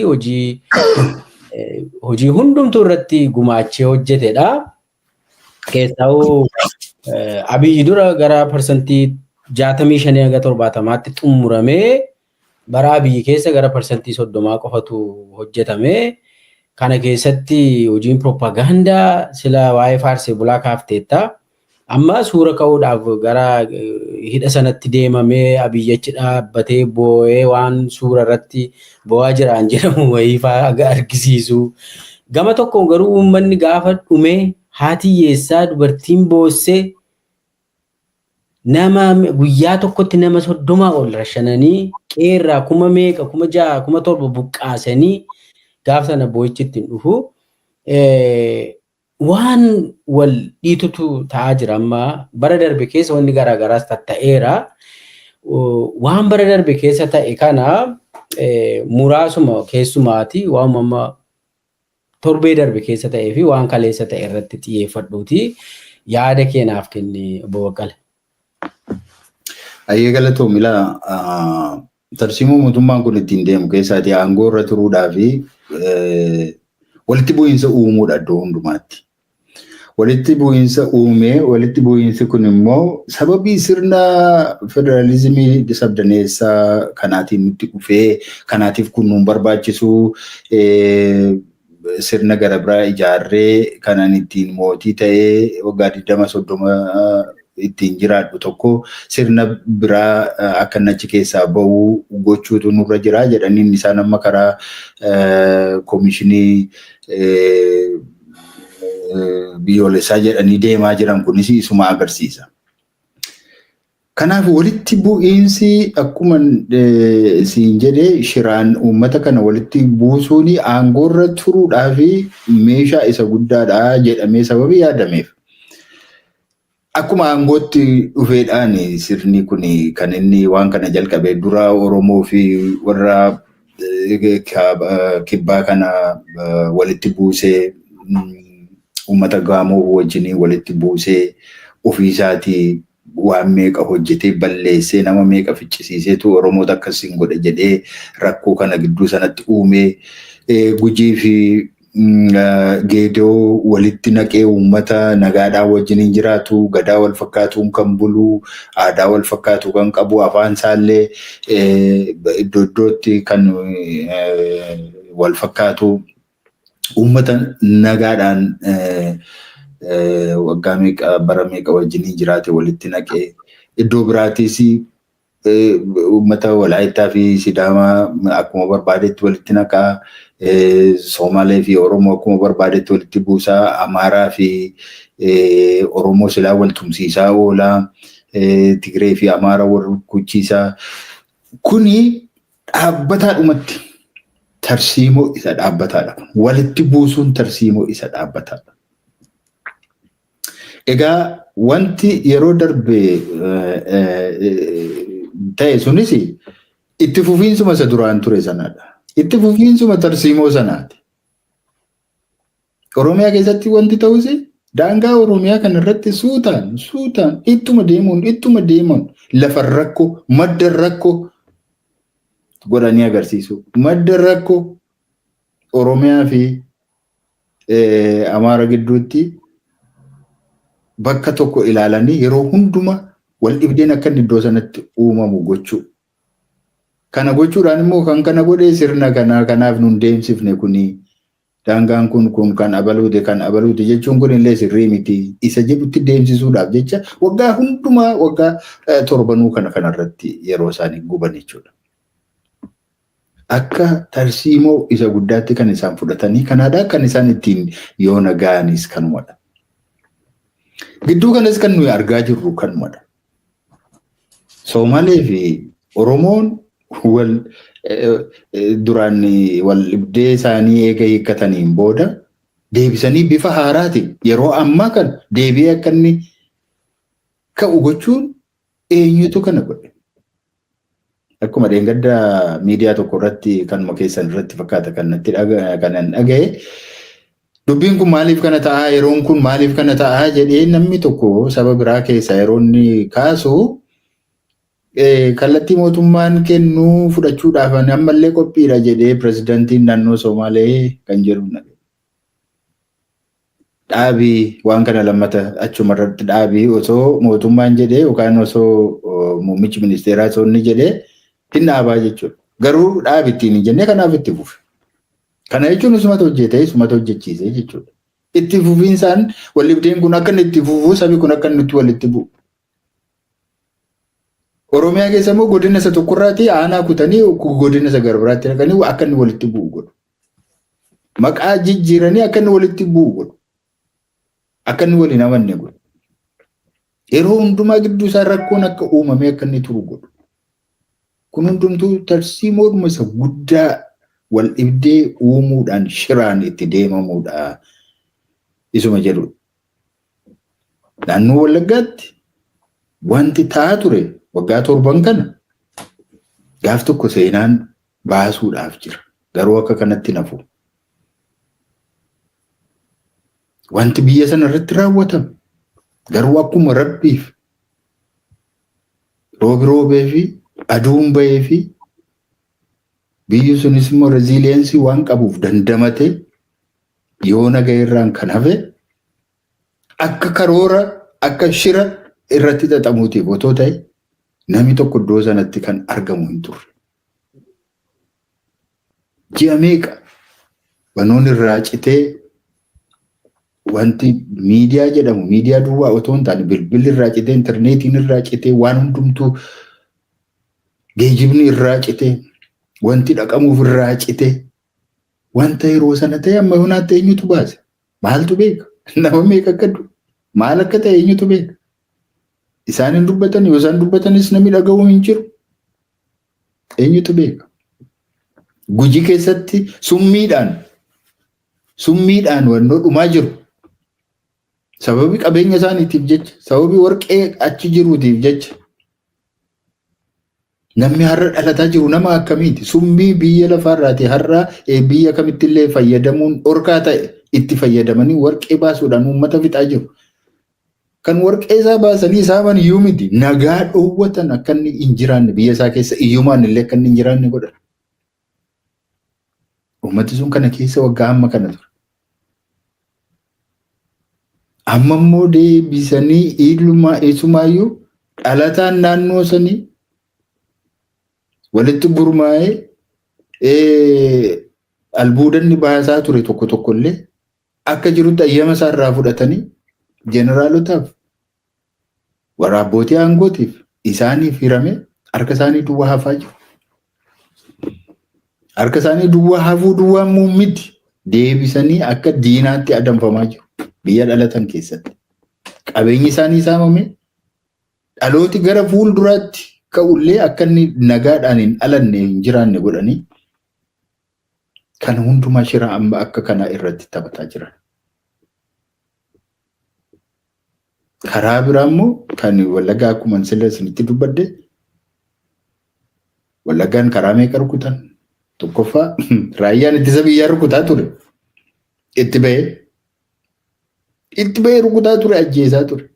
Hojii hundumtuu irratti gumaachee hojjetedha. Keessaa'uu Abiyyi dura gara 65% hanga 70tti xumuramee, bara Abiyyi keessa gara 30% qofatu hojjetame. Kana keessatti hojiin propagaandaa sila waa'ee faarsee bulaa kaafteetta. Amma suura ka'uudhaaf gara hidha sanatti deemamee, Abiyyi achi dhaabbatee boo'ee, waan suura irratti boo'aa jiraan jedhamu wayii fa'aa argisiisu. Gama tokkoon garuu uummanni gaafa dhumee, haati hiyyeessaa, dubartiin boossee, nama guyyaa tokkotti nama 30 ol rashananii, qeerraa kuma meeqa, 6,000, 7,000 buqqaasanii, gaafa sana boo'ichi ittiin dhufu. Waan wal dhiitutu ta'aa jira amma bara darbe keessa wanni garaagaraas tatta'eera. Waan bara darbe keessa ta'e kana muraasuma keessumaati waan amma torbee darbe keessa ta'ee fi waan kaleessa ta'e irratti xiyyeeffadhuuti yaada keenaaf kenni, obbo Baqqala. Ayyee, galatoomilaa. Tarsiimoo mootummaan kun ittiin deemu keessaati aangoo irra turuudhaa fi walitti bu'iinsa uumuudha iddoo hundumaatti. Walitti bu'iinsa uumee, walitti bu'iinsi kun immoo sababii sirna federaalizimii sabdaneessaa kanaatiin nutti dhufee, kanaatiif kun nuun barbaachisu, sirna gara biraa ijaarree kanan ittiin mootii ta'ee waggaa 20 30 ittiin jiraadhu tokko, sirna biraa akka inni achi keessaa bahu gochuutu nurra jira jedhanii isaan amma karaa koomishinii biyyoolessaa jedhanii deemaa jiran kunis isuma agarsiisa. Kanaaf walitti bu'iinsi akkuma siin jedhee shiraan uummata kana walitti buusuun aangoorra turuudhaa fi meeshaa isa guddaadha jedhamee sababii yaadameef. Akkuma aangootti dhufeedhaan sirni kun kan inni waan kana jalqabe dura Oromoo fi warra kibbaa kana walitti buusee, uummata Gaamoo wajjin walitti buusee, ofiisaatii waan meeqa hojjetee balleessee, nama meeqa ficcisiiseetu Oromoota akkasiin godhe jedhee rakkoo kana gidduu sanatti uumee, Gujii fi Geedoo walitti naqee, uummata nagaadhaan wajjin jiraatu, gadaa wal fakkaatuun kan bulu, aadaa wal fakkaatu kan qabu, afaan isaallee iddoo iddootti kan wal fakkaatu, uummata nagaadhaan waggaa meeqa bara meeqa wajjin jiraate walitti naqee, iddoo biraatiis uummata Walaayittaa fi Sidaamaa akkuma barbaadetti walitti naqaa, Somaalee fi Oromoo akkuma barbaadetti walitti buusaa, Amaaraa fi Oromoo silaa wal tumsiisaa oolaa, Tigree fi Amaara wal rukuchiisaa. Kuni dhaabbataadhumatti tarsiimoo isa dhaabbataadha. Walitti buusuun tarsiimoo isa dhaabbataadha. Egaa wanti yeroo darbe ta'e sunis itti fufiinsuma isa duraan ture sanadha. Itti fufiinsuma tarsiimoo sanaati. Oromiyaa keessatti wanti ta'us daangaa Oromiyaa kana irratti suutaan suutaan ittuma deemuun lafa rakkoo, madda rakkoo godhanii agarsiisu. Madda rakkoo Oromiyaa fi Amaara gidduutti bakka tokko ilaalanii yeroo hunduma wal dhibdeen akka inni iddoo sanatti uumamu gochuu. Kana gochuudhaan immoo kan kana godhee sirna kanaa, kanaaf nun deemsifne, kuni daangaan kun kan abaluute, kan abaluute jechuun kun illee sirrii miti isa jedhutti deemsisuudhaaf jecha waggaa hundumaa, waggaa torbanuu kana kanarratti yeroo isaanii guban jechuudha. Akka tarsiimoo isa guddaatti kan isaan fudhatanii kanaadha, kan isaan ittiin yoona ga'anis kanumadha. Gidduu kanas kan nuyi argaa jirru kanumadha. Soomalee fi Oromoon wal duraan wal dhibdee isaanii eega hiikkataniin booda deebisanii bifa haaraatiin yeroo ammaa kan deebi'ee akka inni ka'u gochuun eenyutu kana godhe? Akkuma dheengadda miidiyaa tokko irratti, kanuma keessan irratti fakkaata, kan natti kanan dhagaye, dubbiin kun maaliif kana ta'aa, yeroon kun maaliif kana ta'aa jedhee namni tokko saba biraa keessaa yeroo inni kaasu, kallattii mootummaan kennu fudhachuudhaaf ani ammallee qophiidha jedhee pirezidaantiin naannoo Somaalee kan jedhu. Dhaabii waan kana lammata achuma irratti dhaabii, osoo mootummaan jedhee yookaan osoo muummichi ministeeraa osoo inni jedhee hin dhaabaa jechuudha. Garuu dhaabi ittiin hin jennee, kanaaf itti fufe. Kana jechuun isumatu hojjetee isumatu hojjechiisee jechuudha. Itti fufiinsaan wal dhibdeen kun akka inni itti fufuu, sabi kun akka inni itti walitti bu'u. Oromiyaa keessa immoo godina isa tokkorraati aanaa kutanii godina isa gara biraatti naqanii akka inni walitti bu'u godhu. Maqaa jijjiiranii akka inni walitti bu'u godhu. Akka inni waliin amanne godhu. Yeroo hundumaa gidduu isaa rakkoon akka uumamee akka inni turu godhu. Kun hundumtuu tarsiimoodhuma isa guddaa wal dhibdee uumuudhaan shiraan itti deemamuudha. Isuma jedhudha. Naannoo Wallaggaatti wanti ta'aa ture waggaa 7 kana gaaf tokko seenaan baasuudhaaf jira. Garuu akka kanatti nafu. Wanti biyya sana irratti raawwatame garuu akkuma Rabbiif roobi roobee fi aduun bahee fi biyyi sunis immoo resilience waan qabuuf dandamatee yoona ga'eerraan kan hafe akka karoora akka shira irratti xaxamuutiif otoo ta'e namni tokko iddoo sanatti kan argamu hin turre. Ji'a meeqa banoon irraa citee wanti miidiyaa jedhamu miidiyaa duwwaa otoo hin taane bilbilli irraa citee, intarneetiin irraa citee, waan hundumtuu, geejibni irraa citee, wanti dhaqamuuf irraa citee, wanta yeroo sana ta'e amma yoonaatti eenyutu baase? Maaltu beeka? Nama meeqa akka du'e? Maal akka ta'e eenyutu beeka? Isaan hin dubbatan, yoo isaan dubbatanis namni dhaga'uu hin jiru. Eenyutu beeka? Gujii keessatti summiidhaan wannoo dhumaa jiru. Sababii qabeenya isaaniitiif jecha, sababii warqee achi jiruutiif jecha. Namni har'a dhalataa jiru nama akkamiiti? Summii biyya lafaarraati har'a biyya kamittillee fayyadamuun dhorkaa ta'e itti fayyadamanii warqee baasuudhaan uummata fixaa jiru. Kan warqee isaa baasanii saaman iyyuu miti. Nagaa dhoowwatan, akka inni hin jiraanne, biyya isaa keessa iyyumaan illee akka inni hin jiraanne godhan. Uummati sun kana keessa waggaa hamma kana ture. Amma immoo deebisanii ilumaa isumaayyuu dhalataan naannoo sanii walitti gurmaa'ee albuudanni baasaa ture tokko tokko illee akka jirutti ayyama isaa irraa fudhatanii jeneraalotaaf, warra abbootii aangootiif isaaniif hirame, harka isaanii duwwaa hafaa jiru. Harka isaanii duwwaa hafuu duwwaa immoo miti, deebisanii akka diinaatti adamfamaa jiru biyya dhalatan keessatti. Qabeenyi isaanii saamame, dhalooti gara fuulduraatti ka'ullee akka inni nagaadhaan hin dhalanne, hin jiraanne godhanii, kan hundumaa shira amma akka kana irratti taphataa jiran. Karaa biraa immoo kan Wallaggaa, akkuma sila isinitti dubbadde, Wallaggaan karaa meeqa rukutan? Tokkoffaa, raayyaan ittisa biyyaa rukutaa ture. Itti bahee rukutaa ture, ajjeesaa ture.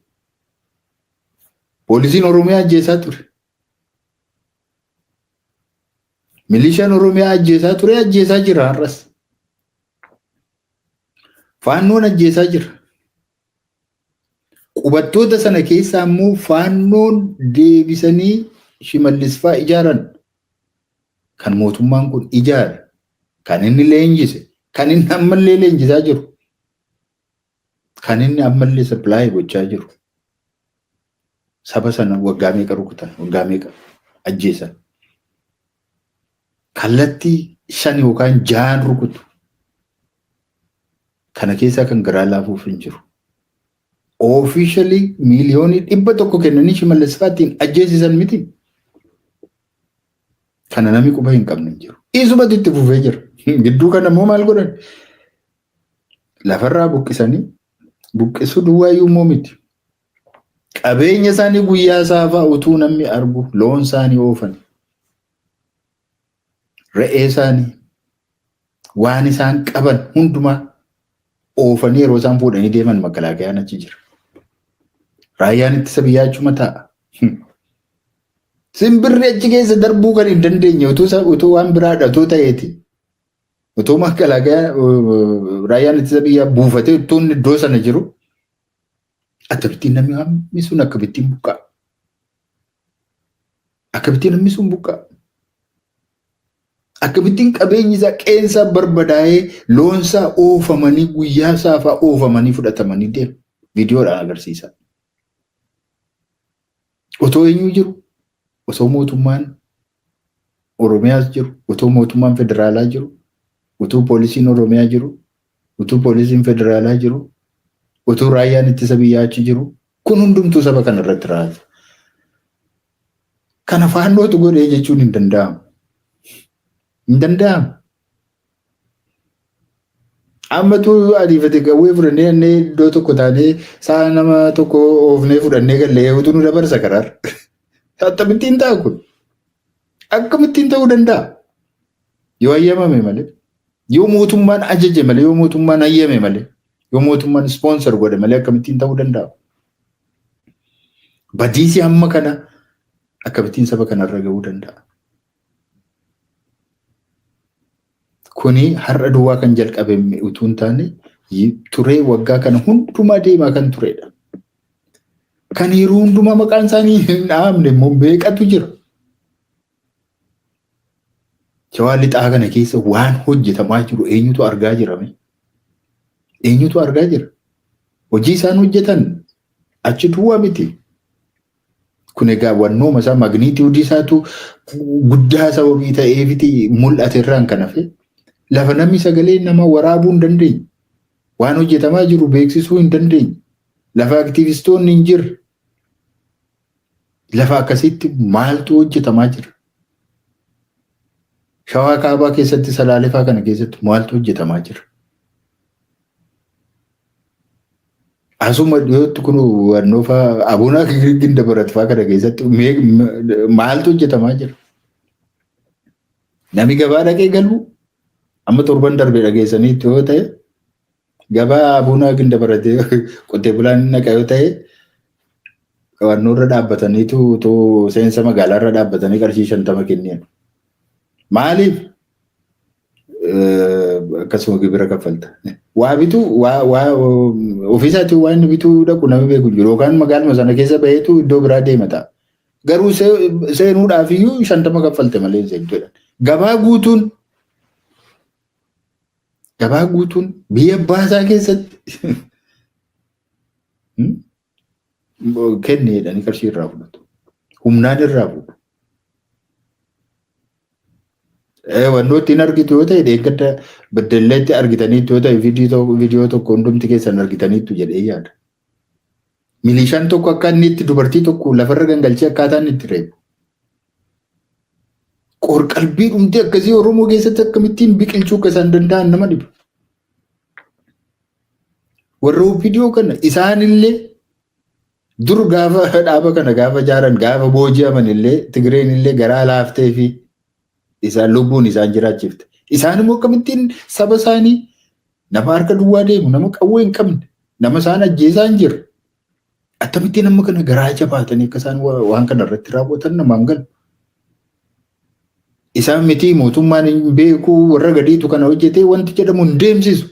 Poolisiin Oromiyaa ajjeesaa ture. Milishaan Oromiyaa ajjeesaa ture, ajjeesaa jira har'as. Faannoon ajjeesaa jira. Qubattoota sana keessaa immoo faannoon deebisanii Shimallis fa'aa ijaaran, kan mootummaan kun ijaare, kan inni leenjise, kan inni ammallee leenjisaa jiru, kan inni ammallee supply gochaa jiru. Saba sana waggaa meeqa rukutan, waggaa meeqa ajjeesan? Kallattii shan yookaan jahan rukutu. Kana keessaa kan garaa laafuuf hin jiru. Officially 100 miiliyoonii kennanii Shimallis fa'aatiin ajjeesisan miti. Kana namni quba hin qabne hin jiru. Isumatu itti fufee jira. Gidduu kana immoo maal godhan? Lafarraa buqqisanii, buqqisuu duwwaayyuu immoo miti. Qabeenya isaanii guyyaa saafaa utuu namni argu loon isaanii oofan. Re'ee isaanii, waan isaan qaban hundumaa oofanii yeroo isaan fuudhanii deeman makalaakayaan achi jira. Raayyaan ittisa biyyaa achuma taa'a. Simbirri achi keessa darbuu kan hin dandeenye utuu waan biraadha utuu ta'eeti. Utuu makalaakayaa raayyaan ittisa biyyaa buufatee utuu inni iddoo sana jiru, akkamittiin namni hammi sun akkamittiin buqqa'a? Akkamittiin namni sun buqqa'a? Akkamittiin qabeenyi isaa, qeensaa barbadaa'ee, loonsaa oofamanii, guyyaa saafaa oofamanii fudhatamanii deemu? Viidiyoodhaan agarsiisa. Otoo eenyu jiru? Osoo mootummaan Oromiyaas jiru, otoo mootummaan federaalaa jiru, utuu poolisiin Oromiyaa jiru, utuu poolisiin federaalaa jiru, utuu raayyaan ittisa biyyaa achi jiru, kun hundumtuu saba kana irratti raawwata. Kana faannootu godhee jechuun hin danda'amu. Hin danda'amu. Ammatu adiifate qawwee fudhannee annee iddoo tokko taanee sa'a nama tokko oofnee fudhannee gallee utuu nu dabarsa karaarra. Akkamittiin ta'a kun? Akkamittiin ta'uu danda'a? Yoo hayyamame malee. Yoo mootummaan ajaje malee, yoo mootummaan hayyame malee, yoo mootummaan sponsor godhe malee akkamittiin ta'uu danda'a? Badiisi hamma kana akkamittiin saba kanarra ga'uu danda'a? Kuni har'a duwwaa kan jalqabe utuu hin taane turee waggaa kana hundumaa deemaa kan turedha. Kan yeroo hundumaa maqaan isaanii hin dhahamne immoo meeqatu jira. Shawaa lixaa kana keessa waan hojjetamaa jiru eenyutu argaa jira? Eenyutu argaa jira? Hojii isaan hojjetan achi duwwaa miti. Kun egaa wannooma isaa magnitude isaatu guddaa sababii ta'eefiti mul'ate irraan kan hafe lafa namni sagalee nama waraabuu hin dandeenye. Waan hojjetamaa jiru beeksisuu hin dandeenye. Lafa aktiivistoonni hin jirre. Lafa akkasiitti maaltu hojjetamaa jira? Shawaa kaabaa keessatti Salaalefaa kana keessatti maaltu hojjetamaa jira? Asuma dhiyootti kun hubannoo fa'aa Abuna Gindabarat fa'aa kana keessatti maaltu hojjetamaa jira? Nami gabaa dhaqee galu amma torban darbe dhageessaniitti yoo ta'e gabaa Abuna Gindabarat qotee bulaan naqa yoo ta'e qabannoo irra dhaabbataniitu otoo seensa magaalaa irra dhaabbatanii qarshii 50 kennian. Maaliif? Akkasuma gibira kaffalta. Waa bituu waa waa ofiisaatii waan inni bituu dhaqu namni beeku hin jiru yookaan magaaluma sana keessa baheetu iddoo biraa deema ta'a. Garuu seenuudhaaf iyyuu 50 kaffalte malee hin seentu jedhan. Gabaa guutuun biyya baasaa keessatti kenni jedhanii qarshii irraa fudhatu. Humnaan irraa fuudhu. Wannoo ittiin argitu yoo ta'e deeggadda beddelleetti argitaniitu yoo ta'e viidiyoo tokko hundumti keessan argitaniitu jedhee yaada. Milishaan tokko akka inni itti dubartii tokko lafarra gangalchee akkaataa inni itti reebu. Qorqalbii dhumti akkasii Oromoo keessatti akkamittiin biqilchuu akka isaan danda'an nama dhiba. Warra viidiyoo kana isaanillee dur gaafa dhaaba kana gaafa jaaran gaafa booji'aman illee Tigreen illee garaa laaftee fi isaan lubbuun isaan jiraachifte. Isaan immoo akkamittiin saba isaanii nama harka duwwaa deemu nama qawwee hin qabne nama isaan ajjeesaa hin jirre akkamittiin amma kana garaa jabaatanii akka isaan waan kana irratti raawwatan namaan galu. Isaan miti mootummaan hin beeku warra gadiitu kana hojjetee wanti jedhamu hin deemsisu.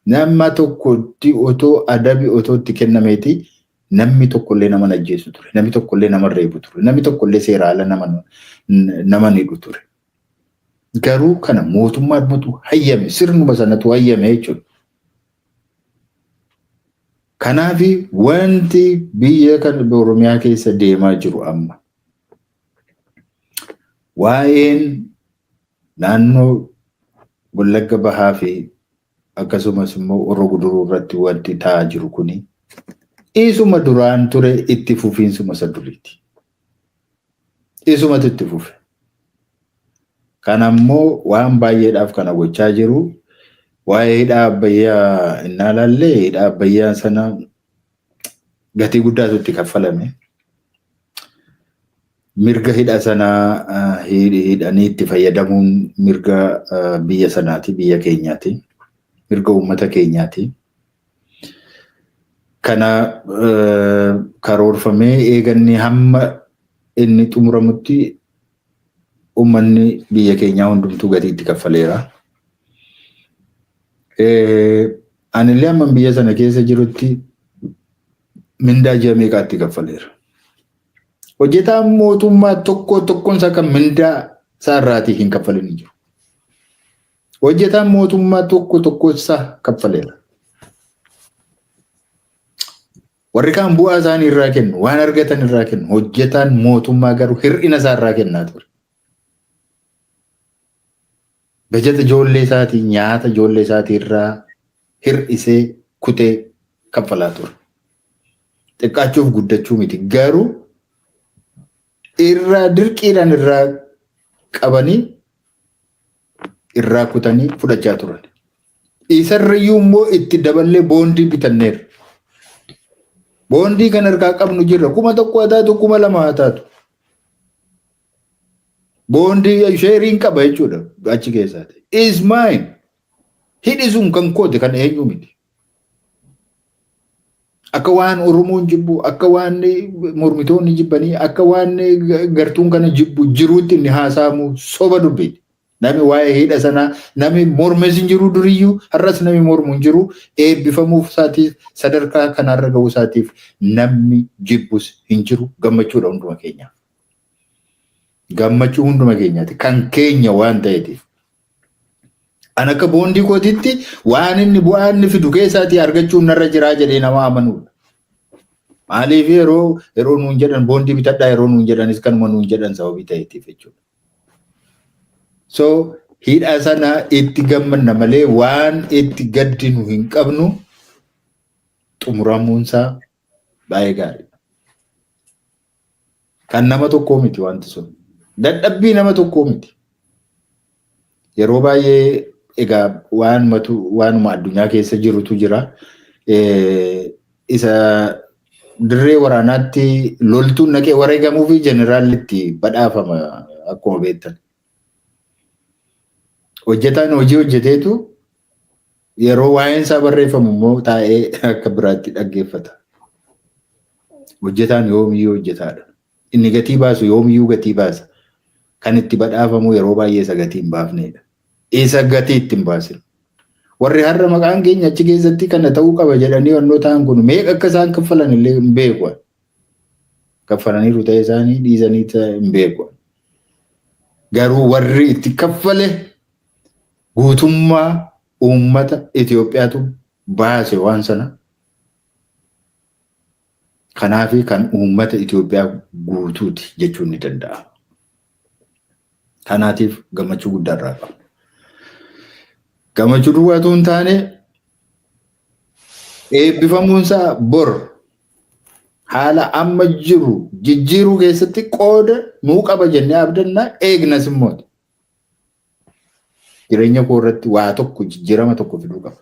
Nama tokkotti otoo adabi otoo itti kennameeti namni tokkollee nama ajjeesu ture. Namni tokkollee nama reebu ture. Namni tokkollee seera ala nama hidhu ture. Garuu kana mootummaadhumatu hayyame sirnuma sanatu hayyame jechuudha. Kanaaf wanti biyya kan Oromiyaa keessa deemaa jiru amma waa'een naannoo Wallagga Bahaa fi akkasumas immoo Horroo Guduruu irratti wanti ta'aa jiru kuni isuma duraan ture itti fufiinsuma isa duriiti. Isumatu itti fufe. Kana immoo waan baay'eedhaaf kana gochaa jiru. Waa'ee hidha Abbayyaa innaa ilaalle hidha Abbayyaa sana gatii guddaatu itti kaffalame. Mirga hidha sanaa hidhanii itti fayyadamuun mirga biyya sanaati, biyya keenyaati, mirga uummata keenyaati. Kana karoorfamee eeganni hamma inni xumuramutti uummanni biyya keenyaa hundumtuu gatii itti kaffaleera. Anillee hamma biyya sana keessa jirutti mindaa ji'a meeqaa itti kaffaleera. Hojjetaan mootummaa tokko tokkoon isaa kan mindaa isaa irraatii hin kaffalin hin jiru. Hojjetaan mootummaa tokko tokko isaa kaffaleera. Warri kaan bu'aa isaanii irraa kennu, waan argatan irraa kennu. Hojjetaan mootummaa garuu hir'ina isaa irraa kennaa ture. Bajata ijoollee isaatii, nyaata ijoollee isaatii irraa hir'isee kutee kaffalaa ture. Xiqqaachuuf guddachuu miti. Garuu irraa dirqiidhaan irraa qabanii irraa kutanii fudhachaa turan. Isarrayyuu immoo itti daballee boondii bitanneerra. Boondii kan harkaa qabnu jirra. 1000 haa taatu, 2000 haa taatu. Boondii sheeriin qaba jechuudha achi keessaati. Is mine. Hidhi sun kan kooti, kan eenyu miti. Akka waan Oromoon jibbu, akka waan mormitoonni jibbanii, akka waan gartuun kana jibbu jiruutti inni haasa'amu soba dubbiiti. Namni waa'ee hidha sanaa namni mormes hin jiru duriyyuu, har'as namni mormu hin jiru. Eebbifamuuf isaatiif, sadarkaa kanarra ga'uu isaatiif namni jibbus hin jiru. Gammachuudha hunduma keenyaaf. Gammachuu hunduma keenyaati. Kan keenya waan ta'eetiif. An akka boondii kootitti waan inni bu'aa inni fidu keessaatii argachuun narra jiraa jedhee nama amanuudha. Maaliif yeroo nuun jedhan boondii bitadhaa, yeroo nuun jedhanis kanuma nuun jedhan sababii ta'eetiif jechuudha. So hidha sana itti gammanna malee waan itti gaddinu hin qabnu. Xumuramuunsaa baay'ee gaariidha. Kan nama tokkoo miti wanti sun. Dadhabbii nama tokkoo miti. Yeroo baay'ee egaa waanuma addunyaa keessa jirutu jira. Isa dirree waraanaatti loltuun naqee wareegamuu fi jeneraalli itti badhaafama akkuma beektan. Hojjetaan hojii hojjeteetu yeroo waa'een isaa barreeffamu immoo taa'ee akka biraatti dhaggeeffata. Hojjetaan yoomiyyuu hojjetaadha. Inni gatii baasu yoomiyyuu gatii baasa. Kan itti badhaafamu yeroo baay'ee isa gatii hin baafnedha. Isa gatii itti hin baasin. Warri har'a maqaan keenya achi keessatti kana ta'uu qaba jedhanii wannoo ta'an kun meeqa akka isaan kaffalan illee hin beeku. Kaffalaniiru ta'e isaanii dhiisanii hin beeku. Garuu warri itti kaffale guutummaa uummata Itoophiyaatu baase waan sana. Kanaafi kan uummata Itoophiyaa guutuuti jechuun ni danda'ama. Kanaatiif gammachuu guddaa irraa qaba. Gammachuu duwwaatu hin taane, eebbifamuunsaa bor haala amma jiru jijjiiruu keessatti qooda nuu qaba jennee abdannaa, eegnas immoo. Jireenya koo irratti waa tokko jijjiirama tokko fiduu qaba.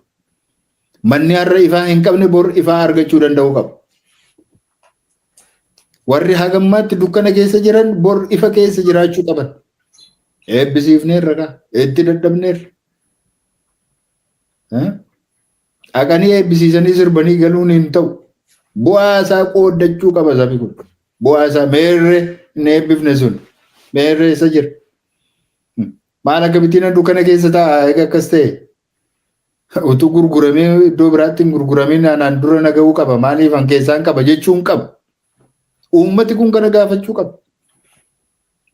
Manni har'a ifaa hin qabne bor ifaa argachuu danda'uu qaba. Warri hagammaatti dukkana keessa jiran bor ifa keessa jiraachuu qaban. Eebbisiifneerra kaa, itti dadhabneerra. Dhaqanii eebbisiisanii sirbanii galuun hin ta'u. Bu'aa isaa qooddachuu qaba sabi kun. Bu'aa isaa meerre hin eebbifne sun meerre isa jira. Maal akka bittina dukkana keessa taa'a eega akkas ta'e? Utuu gurguramee iddoo biraatti hin gurguramin anaan dura nagahuu qaba, maaliif an keessaan qaba jechuun qaba. Uummati kun kana gaafachuu qaba.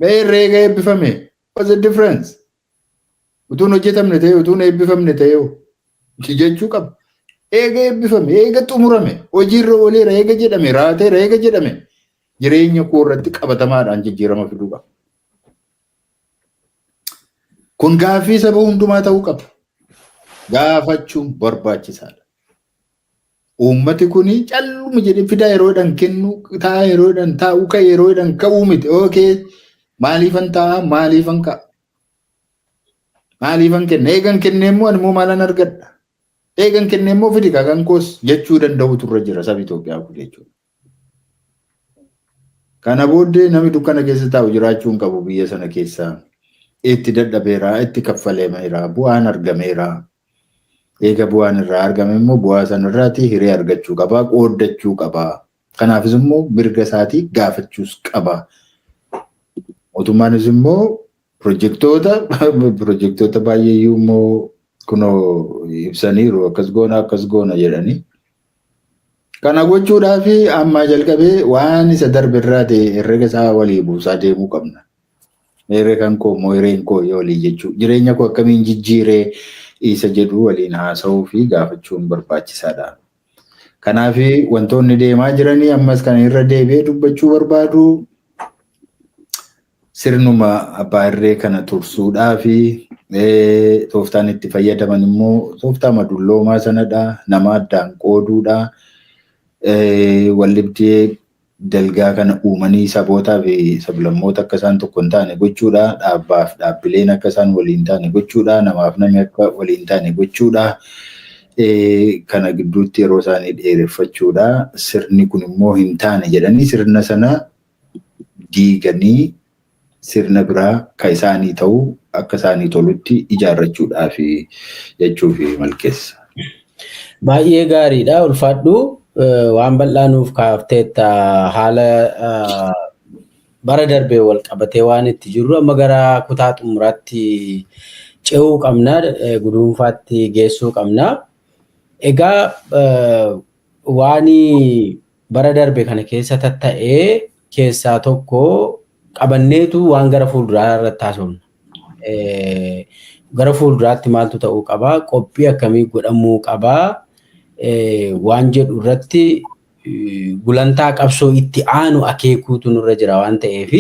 Meerre eega eebbifame? What's the difference? Utuun hojjetamne ta'e, utuun eebbifamne ta'e jechuu qaba. Eega eebbifame, eega xumurame, hojiirra ooleera eega jedhame, raateera eega jedhame, jireenya koo irratti qabatamaadhaan jijjiirama fiduu qaba. Kun gaaffii saba hundumaa ta'uu qaba. Gaafachuun barbaachisaadha. Uummati kun calluma jedhee fidaa yeroo jedhan kennu, taa'aa yeroo jedhan taa'uu, ka'e yeroo jedhan ka'uu miti. Okay, maaliifan taa'a, maaliifan ka'a? Maaliifan kenna? Eegan kennee immoo ani immoo maalan argadha? Eegan kennee immoo fidi kan koos jechuu danda'utu irra jira saba Itoophiyaa kun jechuudha. Kana booddee namni dukkana keessa taa'u jiraachuu hin qabu biyya sana keessa. Itti dadhabeera, itti kaffalameera, bu'aan argameera. Eega bu'aan irraa argame immoo bu'aa sanarraati hiree argachuu qaba, qooddachuu qaba. Kanaafis immoo mirga isaatii gaafachuus qaba. Mootummaanis immoo pirojektoota baay'eeyyuu immoo kunoo ibsaniiru, akkas goona, akkas goona jedhanii. Kana gochuudhaaf ammaa jalqabee waan isa darbe irraa ta'e herrega isaa walii buusaa deemuu qabna. Meerre kan koo immoo hireen koo yoo walii jechuu, jireenya koo akkamiin jijjiiree isa jedhu waliin haasa'uu fi gaafachuun barbaachisaadha. Kanaaf wantoonni deemaa jiranii ammas kan irra deebi'ee dubbachuu barbaadu, sirnuma abbaa irree kana tursuudhaa fi tooftaan itti fayyadaman immoo tooftaa madulloomaa sanadha. Nama addaan qooduudha. Wallibdee Dalgaa kana uumanii sabootaa fi sablammoota akka isaan tokko hin taane gochuudha. Dhaabbaaf dhaabbileen akka isaan waliin taane gochuudha. Namaaf namni akka waliin taane gochuudha. Kana gidduutti yeroo isaanii dheereffachuudha. Sirni kun immoo hin taane jedhanii sirna sana diiganii sirna biraa kan isaanii ta'u akka isaanii tolutti ijaarrachuudhaaf jechuuf malkeessa. Baay'ee gaariidha. Ulfaadhu waan bal'aa nuuf kaafteetta haala bara darbee wal qabatee waan itti jirru amma gara kutaa xumuraatti ce'uu qabna, guduunfaatti geessuu qabna. Egaa waan bara darbe kana keessa tatta'ee keessaa tokko qabanneetu waan gara fuulduraa irratti haasofna. Gara fuulduraatti maaltu ta'uu qabaa? Qophii akkamii godhamuu qabaa? Waan jedhu irratti gulantaa qabsoo itti aanu akeekuutu nurra jira waan ta'eef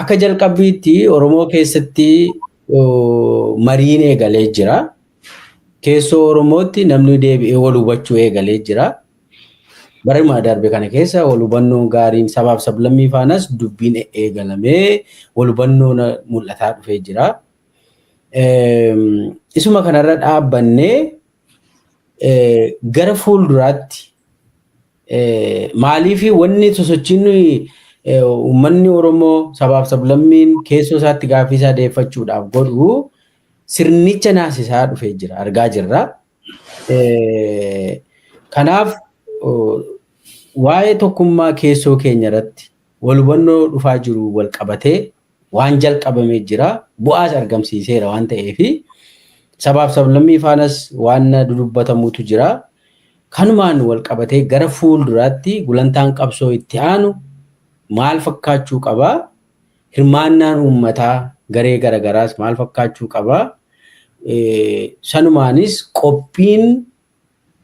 akka jalqabbiitti Oromoo keessatti mariin eegalee jira. Keessoo Oromootti namni deebi'ee wal hubachuu eegalee jira. Baruma darbe kana keessa wal hubannoon gaariin sabaaf sablammii faanas dubbiin eegalamee wal hubannoon mul'ataa dhufee jira. Isuma kanarra dhaabbannee gara fuulduraatti maaliif wanni sosochiin uummanni Oromoo sabaaf sablammiin keessoo isaatti gaaffii isaa deeffachuudhaaf godhu sirnicha naasisaa dhufee jira argaa jirra. Kanaaf waa'ee tokkummaa keessoo keenya irratti wal hubannoo dhufaa jiru wal qabatee waan jalqabamee jira bu'aas argamsiiseera waan ta'eef sabaaf sablammii faanas waan dudubbatamutu jira. Kanumaan wal qabatee gara fuulduraatti gulantaan qabsoo itti aanu maal fakkaachuu qabaa? Hirmaannaan uummataa garee garagaraas maal fakkaachuu qabaa? Sanumaanis qophiin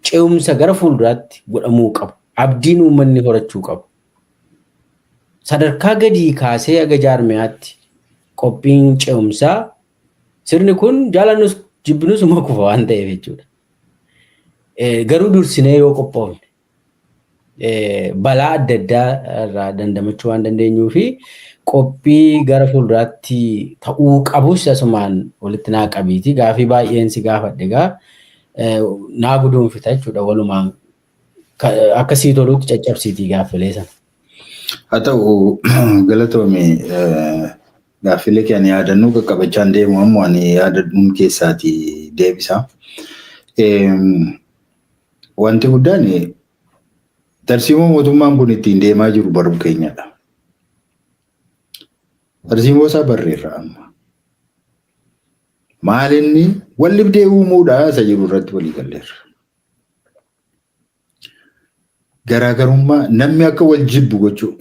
ce'umsa gara fuulduraatti godhamuu qabu. Abdiin uummanni horachuu qabu. Sadarkaa gadii kaasee haga jaarmiyaatti qophiin ce'umsaa sirni kun jaalannus jibbinus uma kufa waan ta'eef jechuudha. Garuu dursinee yoo qophoofne balaa adda addaa irraa dandamachuu waan dandeenyuu fi qophii gara fuulduraatti ta'uu qabus asumaan walitti naa qabiiti. Gaafii baay'een si gaafadhe egaa naa guduunfita jechuudha walumaan akka sii tolutti caccabsiitii gaaffilee sana. Haa ta'u, galatoomi. Gaaffilee kee ani yaadannoo qaqqabachaan deemu ammoo ani yaadadhuun keessaati deebisa. Wanti guddaan tarsiimoo mootummaan kun ittiin deemaa jiru baruu keenyadha. Tarsiimoo isaa barreerra amma. Maal inni wal dhibdee uumuudha isa jiru irratti walii galleerra. Garaagarummaa namni akka wal jibbu gochuu.